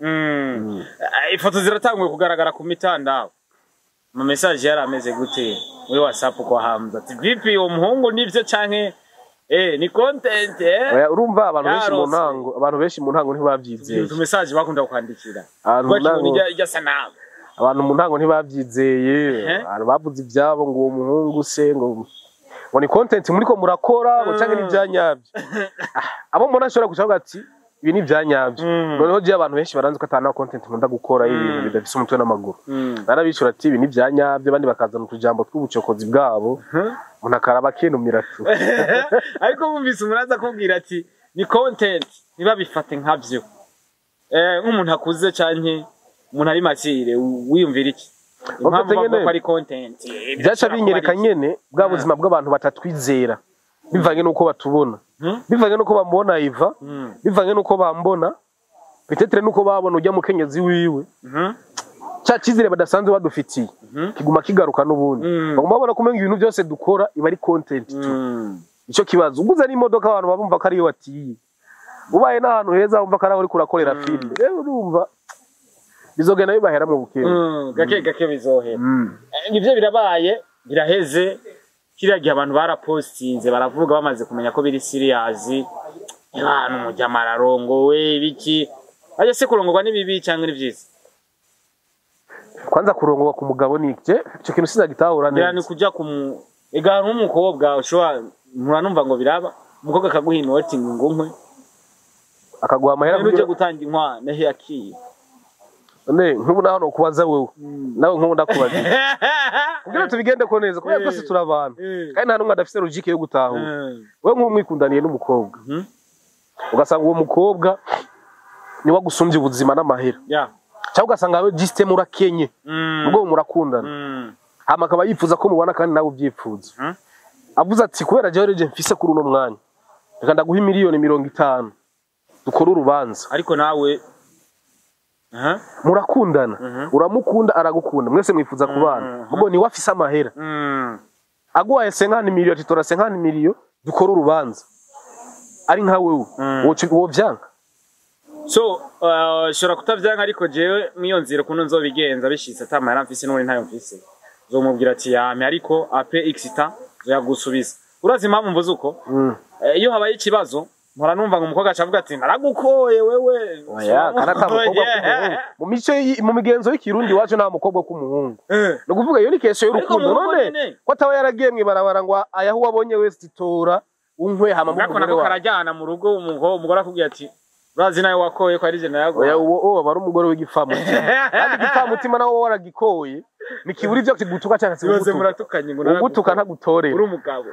Ifoto ziratanguye kugaragara ku mitandao, mu message yari ameze gute muri WhatsApp kwa Hamza, ati vipi uwo muhungu, nivyo canke ni content? Oya, urumva abantu benshi mu Yarose. ntango, abantu benshi mu ntango ntibavyizeye. Utu message bakunda kwandikira Abantu mu bakibona ntango, irya sanamu. abantu mu ntango ntibavyizeye. Abantu bavuze ivyabo ngo uwo muhungu se ngo ni content muriko murakora, ngo canke ni ivyanyavyo. Abo mbona ashobora guca ati ibi ni ivyanyavyo. Noneho je abantu benshi baranzi ko atana content nkunda gukora y'ibintu bidafise umutwe n'amaguru. Narabicura ati ibi ni ivyanyavyo, abandi bakazana utujambo tw'ubucokozi bwabo, umuntu akaraba akinumira tu. Ariko bumvise umuntu aza akubwira ati Ni content, ntibabifate nkavyo. Nk'umuntu akuze canke umuntu ari mature, wiyumvira iki? Impamvu Bafite bavuga nyene ko ari content, byaca birashobora kuba binyereka ari iki? Nyene bwa buzima bw'abantu batatwizera bivanye n'uko batubona, bivanye n'uko bamubona Iva, bivanye n'uko bambona, peut-être n'uko babona ujya mukenyezi wiwe. Cya cyizere badasanzwe badufitiye kiguma kigaruka n'ubundi. Baguma babona ko umenga ibintu byose dukora iba ari content tu. Icyo kibazo, uguze n'imodoka abantu babumva ko ariyo watiye, ubaye n'ahantu heza bumva ko ari aho uriko urakorera filime. Rero urumva bizogenda bibahera mu bukene. Gake gake bizohera. Ivyo birabaye, biraheze. Kiriya gihe abantu barapostinze, baravuga, bamaze kumenya ko biri serious. Abantu umujama ararongowe, ibiki aje se? Kurongorwa ni bibi cyangwa ni vyiza? Kwanza kurongorwa ku mugabo ni je icyo kintu sinagitahura Ngira ni neza. Kuja ku ega nk'umukobwa ushobora, mpura numva ngo biraba, umukobwa akaguha inoti ngo nkwe Akaguha amahera rero uje kugira gutanga inkwano ehe yakiye. None nk'ubu naho nokubaza wewe, nawe nk'ubu ndakubaza kugira tubigende ko neza, kubera twese turi abantu kandi nta n'umwe adafise logique yo gutahura. Wewe nk'ubu mwikundaniye n'umukobwa, ugasanga uwo mukobwa niwe agusumbye ubuzima n'amahera, cyangwa ugasanga we juste murakenye, ubwo murakundana, hama akaba yifuza ko mubana kandi nawe ubyifuza, avuze ati: "Kubera jewe rero mfise kuri uno mwanya, reka ndaguha 50 miliyoni dukore urubanza." Ariko nawe aha. Murakundana, uramukunda, aragukunda, mwese mwifuza kubana, ubwo niwe afise amahera, aguhaye 50 miliyo ati: "Tora 50 miliyo dukore urubanza", ari nka wewe, wovyanga? So shobora kutavyanka, ariko jewe mwiyo nzira ukuntu nzobigenza bishitse ata mahera mfise, n'ubundi ntayo mfise, nzomubwira ati: "Yame, ariko après x temps nzoyagusubiza." Urazi impamvu mvuze uko? Iyo habaye ikibazo, mpora numva ngo umukobwa aca avuga ati: "Naragukoye wewe." Oya, kandi ata mukobwa k'umuhungu mu mico mu migenzo y'ikirundi iwacu, nta mukobwa k'umuhungu. Ni ukuvuga iyo ni question y'urukundo. Ariko umuhungu None nyene. ko ataba yaragiye mw'ibarabara ngo ayaho uwabonye wese itora unkwe hama Ngako umugore nako wawe. Karajyana mu rugo, umugore akubwira ati: "Urazi nawe wakoye ko ari je Oya, nayaguha." uwo aba ari umugore w'igipfamutima, kandi igipfamutima nawe wowe waragikoye ntikibura ibyo kigutuka cyangwa se Ibaze kugutuka. Muratukanye ngo Ugutuka ntagutorera. Uri umugabo,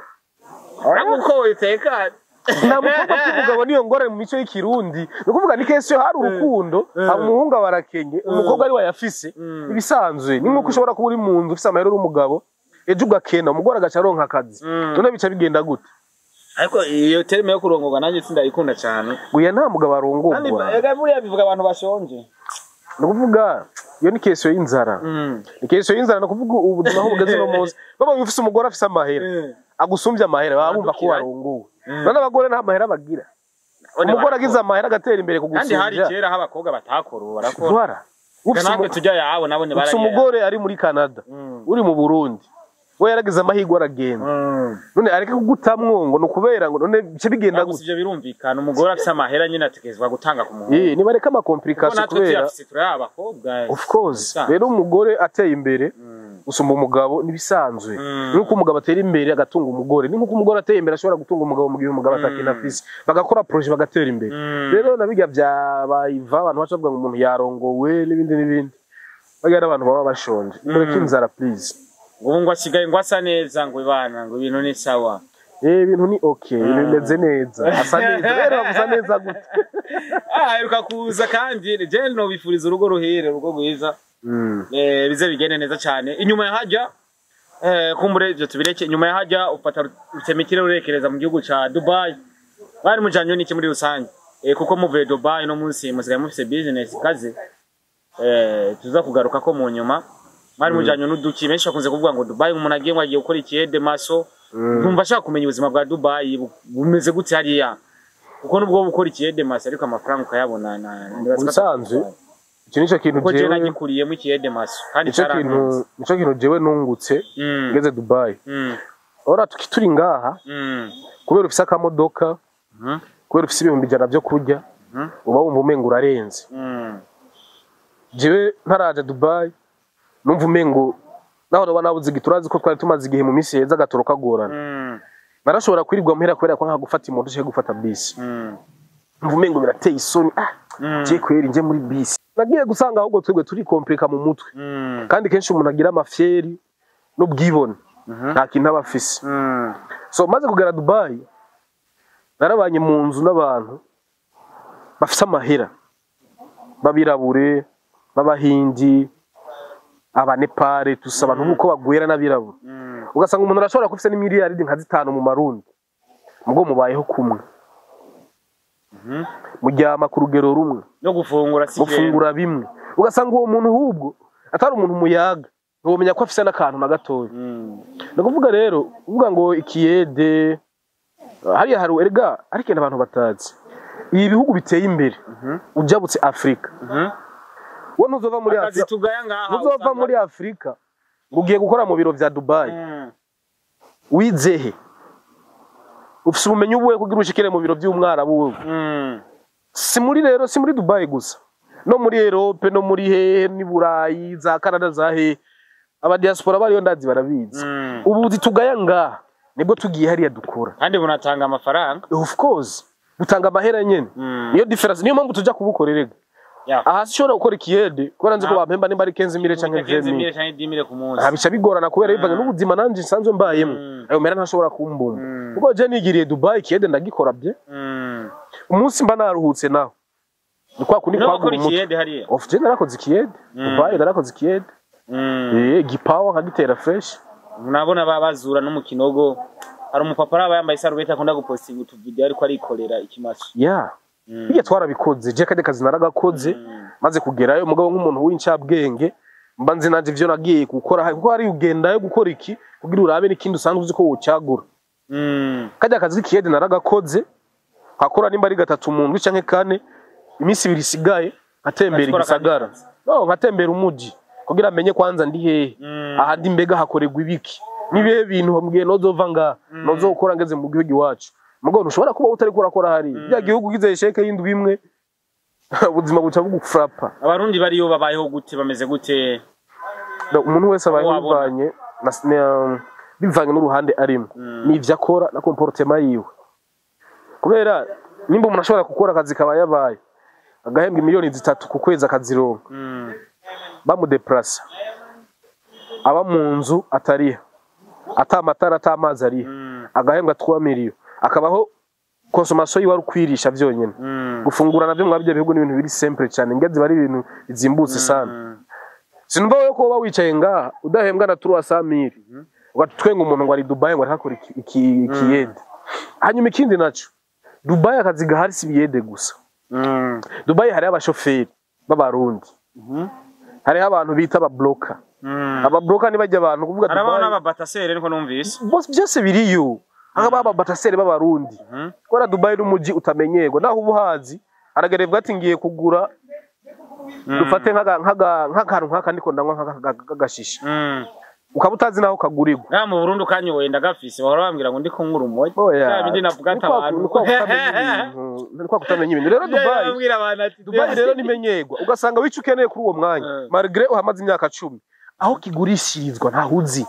naragukoye, tekane. Nta mukobwa k'umugabo, niyo ngorane mu mico y'ikirundi. Ni ukuvuga ni kenshi iyo hari urukundo, umuhungu aba arakenye, umukobwa ari we ayafise. Ibisanzwe ni nk'uko ushobora kuba uri mu nzu ufise amahera uri umugabo, ejo ugakena, umugore agaca aronka akazi. None bica bigenda gute? Ariko iyo terme yo kurongorwa nanjye sindayikunda cyane. Guya nta mugabo Kandi arongorwa. Ega buriya bivuga abantu bashonje. Ni ukuvuga iyo ni question y'inzara, ni question y'inzara. Ni ukuvuga ubuzima aho bugeze uno munsi, babonye ufise umugore afise amahera, agusumbye amahera, baba bumva ko Baradukira. warongowe. None abagore nta mahera bagira? Umugore agize amahera agatera imbere Kandi hari kugusumbya. kera aho abakobwa batakora, ubu barakora. Voilà. Ufise Natwe tujya yabo nabo ufise ntibaragira. umugore ari muri Canada, uri mu Burundi, we yaragize amahirwe aragenda, none areke kugutamwo ngo ni ukubera ngo none bice bigenda Gusa gute? ivyo birumvikana, umugore afise amahera nyine ategerezwa gutanga ku muhungu. Nibareke Kuko ama complications natwe kubera tuyafise turi abakobwa. Of course. Bisanzwe. Rero umugore ateye imbere gusumba umugabo nibisanzwe. Nuko umugabo atera imbere agatunga umugore, ni nkuko umugore ateye imbere ashobora gutunga umugabo mu gihe umugabo atakintu afise, bagakora projet bagatera imbere. Rero nabijya bya bayiva abantu baca bavuga ngo umuntu yarongowe n'ibindi n'ibindi, bagira abantu baba bashonje. Mureke inzara, please. Ubu ngo asigaye ngo asa neza, ngo ibana, ngo ibintu ni sawa. Ibintu ni okay, ibintu bimeze neza, asa neza. Rero bavuza neza gute? Ah, aheruka kuza, kandi je nobifuriza urugo ruhire, urugo rwiza. Bize bigende neza cyane. Inyuma ya hajya, kumbure ivyo tubireke, inyuma ya hajya ufata rutemikire urekereza mu gihugu ca Dubai, bari mujanye n'iki muri rusange? Kuko muvuye Dubai no munsi musigaye mufise business kazi, tuza kugaruka ko mu nyuma. Mwari mujanye n'uduki? Benshi bakunze kuvuga ngo Dubai umuntu agiye ngo agiye gukora ikiyede maso. Numva ashaka kumenya ubuzima bwa Dubai bumeze gute hariya, kuko nubwo gukora ikiyede maso ariko amafaranga ukayabona ndibaza ko Ubusanzwe icyo nico kintu kuko jewe jewe nagikuriyemo ikiyede maso kandi nico kintu cyarantunze. Nico kintu jewe nungutse ngeze Dubai. Ora turi ngaha, kubera ufise akamodoka, kubera ufise 100,000 vyo kurya, uba wumva umengo urarenze. Jewe ntaraja Dubai numva umengo naho noba nabuze igiturazi, ko twari tumaze igihe mu minsi heza agatoro kagorana, narashobora kwirirwa muhera kubera ko nka gufata imoto cyangwa gufata bisi, numva umengo birateye isoni. Ah, je kweri nje muri bisi nagiye gusanga ahubwo twebwe turi komplika mu mutwe. Kandi kenshi umuntu agira amafyeri n'ubwibone, nta kintu aba afise. So maze kugera Dubai Narabanye mu nzu n'abantu bafise amahera, b'abirabure, b'abahindi, abanepare, tusa abantu nk'uko bagwera n'abirabura. Ugasanga umuntu arashobora kuba afise n'imiliyaridi nka 5 mu marundi, mugo mubayeho kumwe, muryama ku rugero rumwe, no gufungura si gufungura bimwe. Ugasanga uwo muntu hubwo atari umuntu muyaga, ntiwomenya ko afise n'akantu na gatoya. Ni ukuvuga rero, uvuga ngo ikiyede hariya hari erega, ariko abantu batazi ibi bihugu biteye imbere ujabutse Afrika, wowe ntuzova muri akazi Afrika, tugaya ngaha ntuzova muri Afrika ngo ugiye gukora mu biro vya Dubai. Wizehe? Ufise ubumenyi ubuhe kugira ushikire mu biro vy'umwarabu wewe? Si muri rero, si muri Dubai gusa, no muri Europe, no muri hehe, ni Burayi, za Canada, za hehe, aba diaspora bariyo ndazi barabizi. Ubuzi tugaya ngaha nibwo tugiye hariya dukora. Kandi bunatanga amafaranga. Of course, gutanga amahera nyene niyo difference, niyo mpamvu tuja kubukorera erega. Aha sishobora gukora ikiyede kubera nzi ko bampemba nimba ari 15 mille canke 20 mille. 15 mille canke 10 mille ku munsi. Aha bica bigorana kubera bivanye n'ubuzima nanje nsanzwe mbayemo. Ayo mera ntashobora kumbumba, kuko je nigiriye Dubai, ikiyede ndagikora bye. Umunsi mba naruhutse naho ni kwa kundi No kwagura gukora umutwe. ikiyede hariya. Of, je narakoze ikiyede Dubai, narakoze ikiyede, gipawa nkagitera fresh. Nabona babazura no mu kinogo, hari umupapa araba yambaye isarubeti akunda gupostinga utuvideo ariko arikorera ikimaso. Yeah, bijya twarabikoze, je kajya kazi naragakoze. Maze kugerayo, mugabo nk'umuntu w'incabwenge mba nzi nanje ivyo nagiye gukora, kuko hari ugendayo gukora iki kugira urabe n'ikindi usanzwe uzi ko wocagura. Kajya kazi k'ikiyede naragakoze, nkakora nimba ari gatatu mu ndwi canke kane, iminsi 2 isigaye nkatembera Ugakora akandi igisagara, kazi. no nkatembera umuji kugira amenye kwanza ndi hehe, aha ndi mbega hakorerwa ibiki, nibihe bintu mbwiye nozova ngaha nozokora ngeze mu gihugu iwacu. Mugabo ntushobora kuba utari kurakora hariya bya gihugu ugize sheke y'indwi imwe, ubuzima buca bugufrapa. Abarundi bariyo babayeho gute, bameze gute? No, umuntu wese abayeho Wabona. bivanye bivanye n'uruhande arimo, n'ivyo akora na comportement yiwe, kubera nimba umuntu ashobora gukora akazi kaba yabaye agahembwa miliyoni 3 ku kwezi akazironka, bamudeplasa, aba mu nzu atariha, ata amatara ata amazi ariha, agahembwa 3 miliyo, akabaho consommation yiwe ari ukwirisha vyonyene, gufungura navyo mwa byo bihugu n'ibintu biri simple cyane, ngezi bari ibintu bizimbutse sana. Sinumva wewe ko woba wicaye ngaha udahembwa na 300 mille, ugatwenga umuntu ngo ari Dubai ngo arakora ikiyede. Hanyuma ikindi naco, Dubai akazi gahari si ibiyede gusa. Dubai hariho abashoferi b'abarundi, hariho abantu bita ababloka. Ababloka ni bajya abantu kuvuga Harabaho Dubai n'ababataseri niko numvise. Bose byose biriyo, hakaba ababataseri b'abarundi, kubera Dubai n'umuji utamenyerwa, naho uba uhazi aragerevwa ati ngiye kugura, dufate nk'akantu nk'aka ndiko ndanywa nk'agashisha, ukaba utazi naho kagurirwa. Ngaha mu Burundi ukanyoye ndagafise, bahora bambwira ngo ndi kunywa urumogi. Oya. Bya bindi navuga ati abantu. Ni kwa kutamenya ibintu, ni kwa kutamenya ibintu. Rero Dubai, Bambwira abantu ati Dubai rero nimenyerwa, ugasanga wica ukeneye kuri uwo mwanya, malgré uhamaze imyaka 10, aho kigurishirizwa ntahuzi.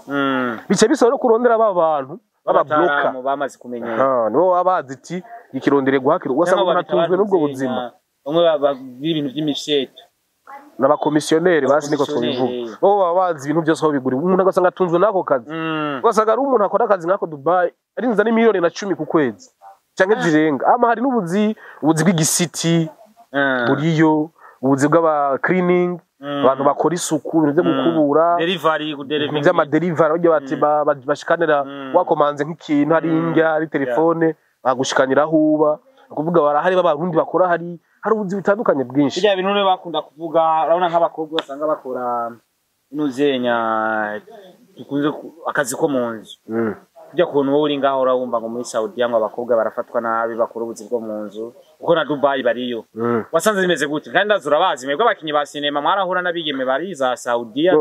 Bice bisaba no kurondera ba bantu b'ababloka. B'abataramu bamaze kumenyera. Ah, nibo baba bazi iti ikirondere guhakira, ugasanga umuntu atunzwe n'ubwo buzima. Bamwe bagira ibintu by'imifyeto. N'abakomisiyoneri basi niko Abakomisiyoneri. twobivuga, bo baba bazi ibintu byose aho bigura, umuntu agasanga atunzwe n'ako kazi. Ugasanga ari umuntu akora akazi nk'ako Dubai arinza n'imiliyoni na 10 ku kwezi canke zirenga. Ama hari n'ubuzi, ubuzi bw'igisiti buriyo, ubuzi bw'aba cleaning, abantu bakora isuku, ibintu byo gukubura, Delivery, ibintu kudelivery. vy'amadelivery, bagira bati bashikanira, wakomanze nk'ikintu, hari indya, ari telefone, bagushikanira aho uba. Ni ukuvuga barahari b'abarundi bakora, hari ubuzi butandukanye bwinshi. Bijya bintu rero bakunda kuvuga, urabona nk'abakobwa usanga bakora inuzenya dukunze akazi ko mu nzu. Kujya kuntu wowe uri ngaho urabumva ngo muri Saudiya ngo abakobwa barafatwa nabi bakora ubuzi bwo mu nzu, kuko na Dubai bariyo. Wasanze bimeze gute? Kandi ndazi urabazi mwebwe abakinyi ba sinema mwarahura n'abigeme bari za Saudiya,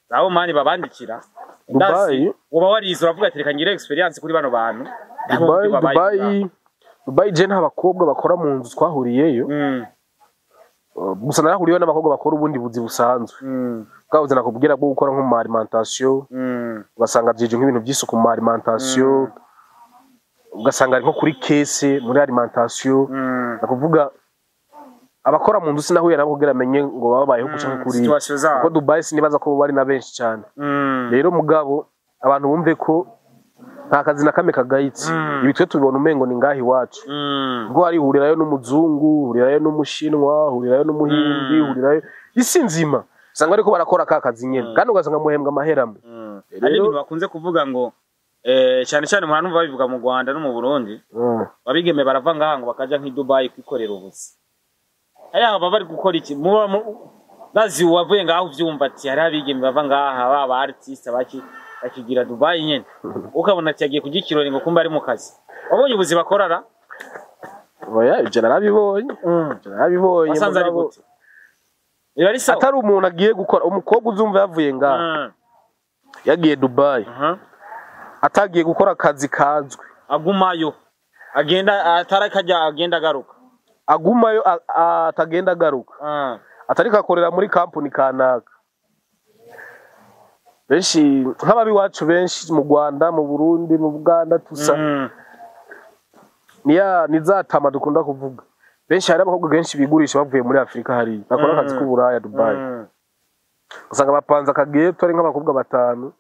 za Oman babandikira. Ndazi Dubai uba warize uravuga ati reka ngire experience kuri bano bantu. Dubai, Dubai, Dubai, je nta bakobwa bakora mu nzu twahuriyeyo. Gusa narahuriyeyo n'abakobwa bakora ubundi buzi busanzwe, bwa buzi nakubwira bwo gukora nko mu alimentation, ugasanga vyije nk'ibintu by'isuku mu alimentation, ugasanga ari nko kuri caisse muri alimentation. Nakuvuga abakora mu nzu sinahuye nabo kugira amenye ngo babayeho guca nko kuri Situation zabo. kuko Dubai sinibaza ko bari na benshi cyane. Rero mugabo abantu bumve ko Nta kazi na kamwe kagayitse. Ibi twe tubibona umengo ni ngaha iwacu, ubwo hari hurirayo n'umuzungu, hurirayo n'umushinwa, hurirayo n'umuhindi, hurirayo isi nzima, usanga ariko barakora ka kazi nyene, kandi ugasanga muhembwa amahera amwe. Hari ibintu bakunze kuvuga ngo cyane cyane mu hantu babivuga mu Rwanda no mu Burundi, abigeme barava ngaha ngo bakaja nk'i Dubai kwikorera ubuzi. Hariya baba bari gukora iki? Muba bazi wavuye ngaho uvyumva ati hari abigeme bava ngaha baba artiste baki bakigira Dubai nyene, ukabona ati yagiye kurya ikirori ngo kumbe ari mu kazi. Wabonye ubuzi bakorara? Oya, ivyo narabibonye. Ivyo narabibonye. Wasanze ari Mugabo gute? Biba ari sawa? Atari umuntu agiye gukora, umukobwa uzumva yavuye ngaha yagiye Dubai, atagiye gukora akazi kazwi, agumayo agenda atarakajya agenda agaruka, agumayo atagenda agaruka, atariko akorera muri kampuni kanaka. Benshi nk'ababiwacu benshi mu Rwanda, mu Burundi, mu Buganda tusa niya ni za tama dukunda kuvuga. Benshi, hari abakobwa benshi bigurisha bavuye muri Afurika hariya bakora akazi k'uburaya Dubai, usanga bapanze akageto ari nk'abakobwa batanu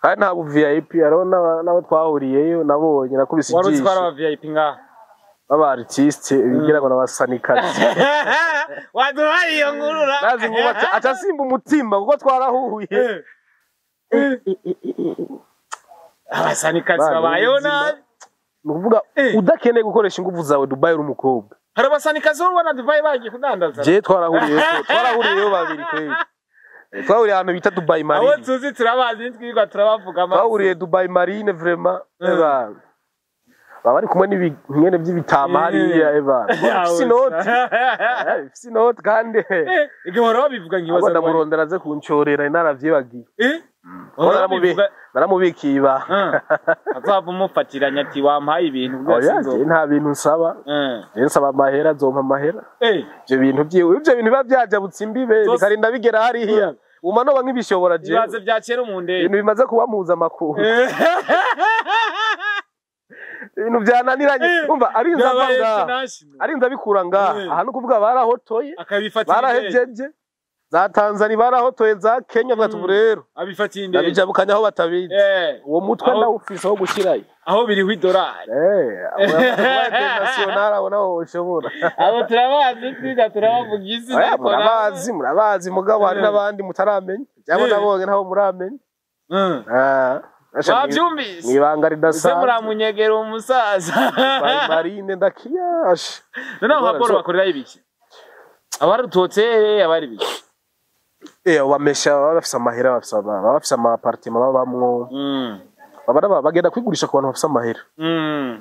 kandi nta bu VIP. Hariho n'abo twahuriyeyo nabonye nakubise Wari uzi ko hari ijisho aba VIP ngaha b'aba artiste bigira ngo n'abasanikazi. Waduhaye iyo nkuru ra? Nazi nkuba aca asimba umutima kuko twarahuye. Abasanikazi Bana, babayeho ubuzima. nabi. Ni ukuvuga udakeneye gukoresha ingufu zawe Dubai uri umukobwa. Hari abasanikazi ubona Dubai bagiye kudandaza. Je twarahuriyeyo babiri kweli. Twahuriye ahantu bita Dubai Abo Marine. tuzi turabazi, nitwirirwa turabavuga amazi. Twahuriye Dubai Marine, vraiment, eba baba bari kumwe n'ibinyene by'ibitama hariya, eba bafise inoti. Bafise inoti kandi. Igihe bahora babivuga Abo nkibaza ngo ndamurondera aze kuncorera, naravyibagiye. Bahora babivuga. Naramubikiye ibanga. Azava umufatiranya ati wampaye ibintu bwose Oya, je nta bintu nsaba. Je nsaba amahera, azompa amahera. Ivyo bintu vyiwe, ivyo bintu biba vyajabutse imbibe bikarinda bigera hariya, uma noba nk'ibishobora jewe. Ibibazo bya kera mu ndege. Ibintu bimaze kuba mpuzamakungu, ibintu byananiranye. Umva, arinze ava Byabaye ngaha, international. arinze abikura ngaha. Aha ni ukuvuga barahotoye, Akabifatira indege. barahejeje za Tanzania, barahotoye za Kenya, bwati ubu rero Abifatiye indege. ndabijabukanya aho batabizi. Uwo mutwe ndawufise wo gushirayo. Aho biriho idolari. Abo yamaze kuba international, abo nabo ushobora. Abo turabazi, twiga turabavuga izina. Oya, Ariko nawe- murabazi, murabazi, mugabo hari n'abandi mutaramenya cyangwa nabonye ntabo muramenya. Ah, asha Wabyumvise? mw'ibanga Ese ridasanzwe. muramunyegera umusaza? Dubai Marine ndakiyashe. Noneho nka Paul bakorerayo ibiki? Abari utuhoteli, abari ibiki? Bamesha baba bafise amahera, baba bafise ama appartement babamwo. Baba bagenda kwigurisha ku bantu bafise amahera.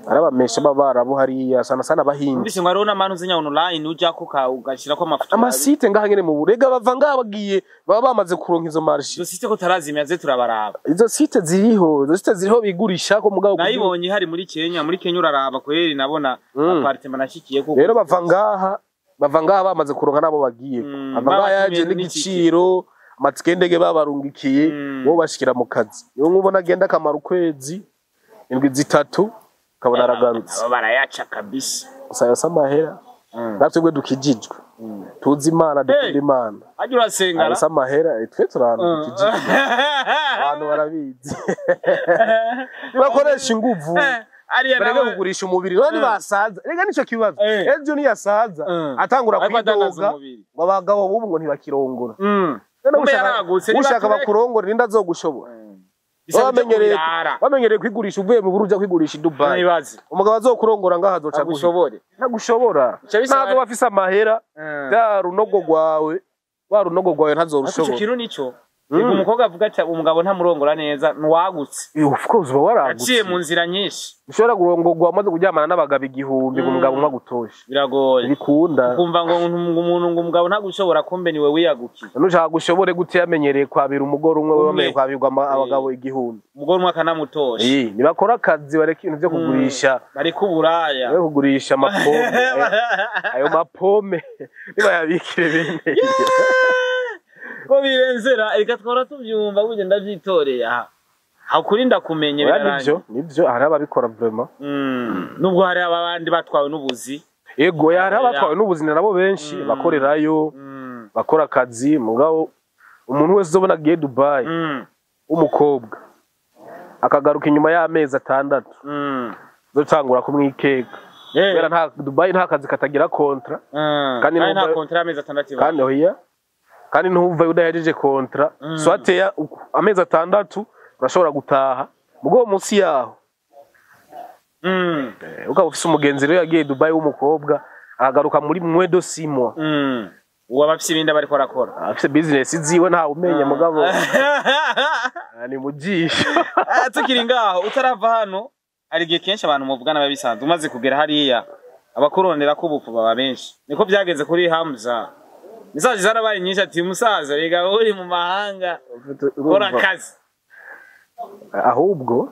Ari abamesha b'abarabu hariya, sana sana abahindi. Numvise ngo hariho n'amantu uzinya online ujako ugashirako amafoto. Ama site ngaha nyene mu Burega, bava ngaha bagiye, baba bamaze kuronka izo marché. Izo site ko tarazimya ze turabaraba. Izo site ziriho, izo site ziriho bigurisha ko mugabo Nayibonye ihari muri Kenya, muri Kenya uraraba kweri nabona appartement nashikiye kuko. Rero bava ngaha bamaze kuronka nabo bagiye. Bava ngaha yaje Babatumiye n'igiciro, amatike y'indege babarungikiye, bo bashikira mu kazi. Niyo nkubona agenda akamara ukwezi, indwi 3, ukabona aragarutse. Abo barayaca kabisa. Gusa yose amahera, natwe bwe dukijijwe, tuzi Imana, dukunda Imana. Hajya urasengara. Ayose amahera, twe turi ahantu dukijijwe, abantu barabizi, nibakoresha inguvu, Ariya bareke nawe kugurisha umubiri. None nibasaza rega nico kibazo. Ejo niyasaza atangura Ariko adandaza kwidoga umubiri. ngo abagabo bubu ngo ntibakirongora. None Kumbe yaragutse, niba ushaka tureke. bakurongora, ninde azogushobora? Bisaba ibyo Wamenyereye kubirara. wamenyereye kwigurisha uvuye mu Burundi uja kwigurisha i Dubai, Nibaze. umugabo azokurongora ngaho azoca aguha? Agushobore. Ntagushobora. Bica bisaba- Ntazo bafise amahera, bya runogo rwawe, wa runogo rwawe Ariko ico ntazorushobora. kintu nico. Yego, umukobwa avuga ati umugabo ntamurongora neza nuwagutse. Of course uba waragutse. Yaciye mu nzira nyinshi. Ushobora kurongorwa wamaze kuryamana n'abagabo 1000 ngo umugabo umwe agutoshe. Biragoye. Bikunda. Ukumva ngo umuntu ngo umugabo ntagushobora, kumbe niwe wiyagukiye. None ushaka gushobore gute yamenyereye kwabira umugore umwe, we Umwe. wamenyereye kwabirwa abagabo 1000? Umugore umwe akanamutosha. Nibakora akazi, bareke ibintu byo kugurisha. Bariko uburaya. Bareke kugurisha amapome. Ayo mapome nibayabikire bene. Ko birenzera, reka twara tubyumva burya ndavyitoreye aha. Aho kuri ndakumenye Oya, birarangiye. nivyo, nivyo, hari ababikora vraiment. Nubwo hari abandi batwawe n'ubuzi. Yego, ya, hari abatwawe n'ubuzima nabo benshi bakorerayo, bakora akazi. Mugabo umuntu wese uzobona agiye Dubai w'umukobwa, Akagaruka inyuma y'amezi 6, zotangura kumwikeka. Kubera nta Dubai, nta kazi katagira contrat. Kandi nta contrat y'amezi 6 ibaho. Kandi oya, kandi ntuva udahejeje contrat. Soit ya amezi 6 urashobora gutaha, mugo munsi yaho ukaba ufise umugenzi rero yagiye Dubai w'umukobwa, akagaruka muri moins de 6 mois. Uwo aba afise ibindi aba ariko arakora. Afise business ziwe, ntawe umenya, mugabo ni mujisho. Ah, tukiri ngaho, utarava hano, hari igihe kenshi abantu muvugana biba bisanzwe, umaze kugera hariya abakurondera ko ubupfu baba benshi. Niko byagenze kuri Hamza, message zarabaye nyinshi ati: "Musaza, rega uri mu mahanga, kora akazi." Ahubwo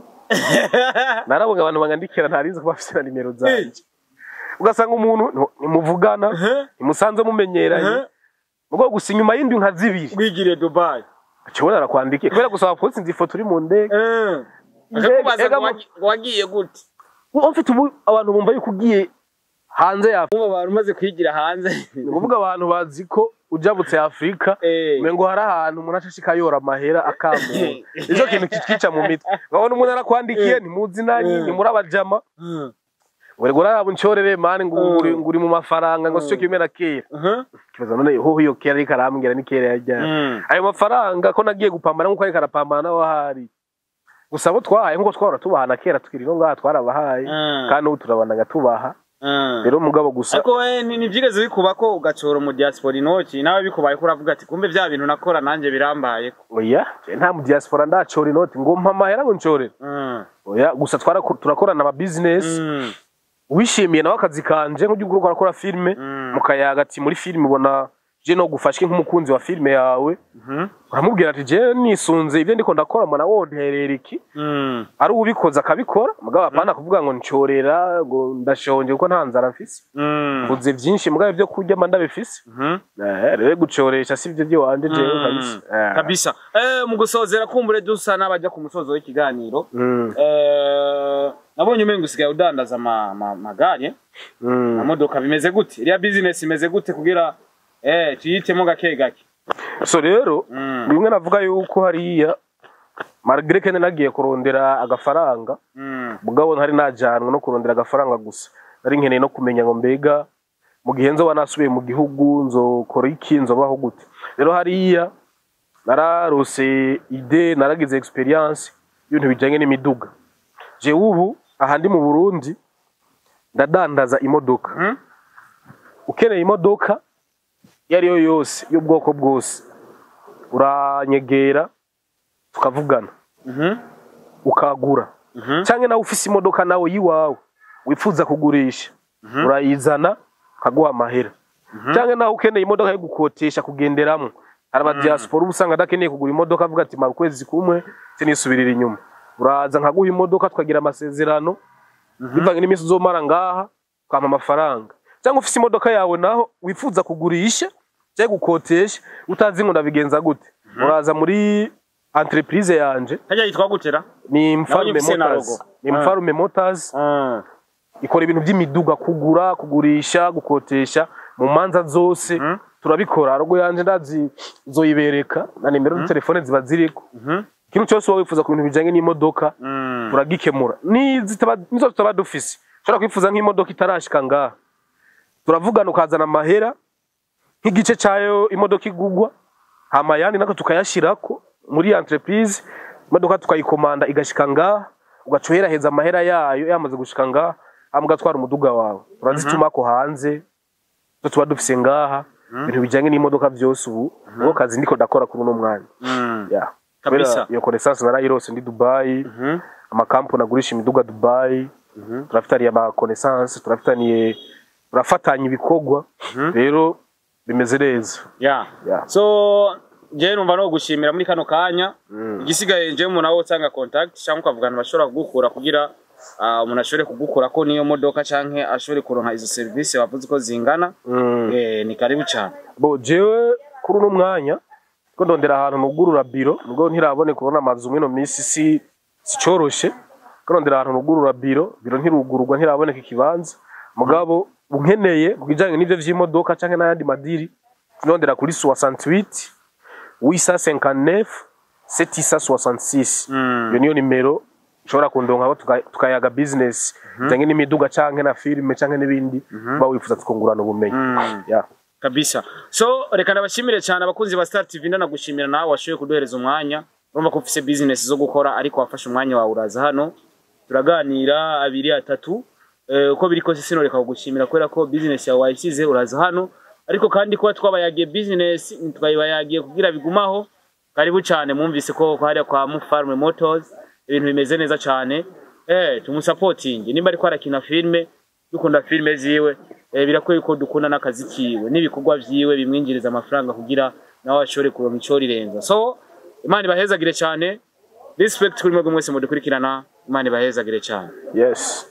narabonye abantu bangandikira ntarizi ko bafise na nimero zanje, ugasanga umuntu ntimuvugana, ntimusanze mumenyeranye, mugo gusa inyuma y'indwi nka 2 wigiriye Dubai, akibona arakwandikiye kubera gusa wapostinze ifoto uri mu ndege. Akakubaza Ega ngo ngo wagiye gute? Ubu mfite, ubu abantu bumva yuko ugiye hanze ya Ubu abantu umaze kwigira hanze. Ni ukuvuga abantu bazi ko ujabutse Afurika umengo hari ahantu umuntu acashika yora amahera akamura. Nicyo kintu kitwica mu mitwe. Ukabona umuntu arakwandikiye, ntimuzi nanyi, ntimuri abajama, ngo uraraba uncorere man, ngo ngo uri mu mafaranga, ngo sicyo kimwe na kera. Kibazo none hoho iyo kera ariko arambwira ni kera yajyana ayo mafaranga, ko nagiye gupambana nkuko ariko arapambana nawe ahari. Gusa abo twahaye nkuko twahora tubahana kera tukiri no ngaha, twarabahaye, kandi ubu turabanaga tubaha. Rero mugabo gusa Ariko we ntibyigeze bikuba ko ugacora mu diaspora inoti? Nawe bikubaye ko uravuga ati: "Kumbe bya bintu nakora nanjye birambaye"? Oya, je nta mu diaspora ndacora inoti ngo mpa amahera ngo ncorere. Oya, gusa turakorana ama business. Wishimiye nawe akazi kanje, nk'uko uriko urakora filme, mukayaga ati: "Muri filme ubona je no gufashwe nk'umukunzi wa filme yawe." Uramubwira ati: "Je nisunze ibyo ndiko ndakora, mbona wonterera iki." Ari ubikoze akabikora, mugabo apana kuvuga ngo ncorera, ngo ndashonje, kuko nta nzara mfise. Mvuze byinshi, mugabo ibyo kurya mba ndabifise. Rero gucoresha si byo by'iwanje jewe kabisa. Kabisa. Mu gusozera, kumbure dusa n'abajya ku musozo w'ikiganiro, nabonye umengo usigaye udandaza amagare, amamodoka. Bimeze gute? Iriya business imeze gute kugira tuyitemo gake gake? So rero bimwe navuga yuko hariya, malgré que nagiye kurondera agafaranga, mugabo ntari najanwe no kurondera agafaranga gusa, nari nkeneye no kumenya ngo mbega mu gihe nzoba nasubiye mu gihugu nzokora iki, nzobaho gute. Rero hariya nararose idée, naragize expérience y'ibintu bijanye n'imiduga. Jewe ubu aha ndi mu Burundi ndadandaza imodoka. Ukeneye imodoka iyo ari yo yose y'ubwoko bwose, uranyegera tukavugana, ukagura. Cyangwa nawe ufise imodoka nawe yiwawe wifuza kugurisha, urayizana ukaguha amahera. Cyangwa nawe ukeneye imodoka yo gukotesha, kugenderamo, hari aba diaspora uba usanga adakeneye kugura imodoka, avuga ati: "Mara ukwezi kumwe sinisubirira inyuma." Uraza nkaguha imodoka, tukagira amasezerano bivanye n'iminsi uzomara ngaha, ukampa amafaranga. Cyangwa ufise imodoka yawe naho wifuza kugurisha cyangwa gukotesha, utazi ngo ndabigenza gute, uraza muri entreprise yanje. Hajya yitwa gutera? Ni Mfarume Mfise na Motors. logo. Ni Mfarume Motors, ikora ibintu by'imiduga, kugura, kugurisha, gukotesha mu manza zose. Turabikora. Logo yanje ndazi zoyibereka, na nimero za telefone ziba ziriko. Ikintu cyose wowe wifuza ku bintu bijanye n'imodoka, turagikemura. Nizo tutaba dufise, ushobora kwifuza nk'imodoka itarashika ngaha, turavugana, ukazana amahera nk'igice cayo imodoka igugwa, hama ayandi nako tukayashirako muri entreprise, imodoka tukayikomanda igashika ngaha, ugaca uheraheza amahera yayo yamaze gushika ngaha, hama ugatwara umuduga wawe. Turazitumako hanze zo tuba dufise ngaha. Ibintu bijanye n'imodoka byose, ubu niko kazi ndiko ndakora kuri uno mwanya. Yeah. Kabisa. Kubera iyo connaissance narayirose ndi Dubai, amakampuni agurisha imiduga Dubai, turafitaniye ama connaissance, turafitaniye, turafatanya ibikorwa, rero bimeze neza. Yeah. So je numva no gushimira muri kano kanya. Igisigaye nje umuntu aho utanga contact cyangwa ukavugana bashobora kugukura kugira umuntu ashobore kugukura ko niyo modoka canke ashobore kuronka izo service wavuze uko zingana. Ni karibu cyane. Bo jewe kuri uno mwanya ko ndondera ahantu nugurura biro, nubwo ntiraboneka. Kubona amazu mwino minsi si sicoroshe. Ko ndondera ahantu nugurura biro, biro ntirugururwa, ntiraboneka ikibanza. Mugabo unkeneye ku bijanye n'ivyo vy'imodoka canke n'ayandi madiri, ndondera kuri 68 859 766. Iyo niyo nimero. Ushobora kundonka tukayaga business bijanye n'imiduga canke na filime canke n'ibindi uba wifuza, tukungurana ubumenyi. Yeah. Kabisa. So reka ndabashimire cyane abakunzi ba Star TV, ndanagushimira nawe washoboye kuduhereza umwanya. Urumva ko ufise business zo gukora, ariko wafashe umwanya wawe uraza hano turaganira abiri atatu. Uko biri kose sinoreka kugushimira kubera ko business yawe wayishyize uraza hano, ariko kandi kuba twabayagiye business ntitwayibayagiye kugira bigumaho. Karibu cyane, mwumvise ko hariya kwa Mufarme Motors ibintu bimeze neza cyane. Tumusapotinge nimba ariko arakina filme, dukunda filme ziwe. Birakwiye ko dukunda n'akazi kiwe n'ibikorwa vyiwe bimwinjiriza amafaranga kugira nawe ashobore kuronka ico rirenza. So Imana ibahezagire cyane, respect kuri mwebwe mwese mudukurikirana. Imana ibahezagire cyane. Yes.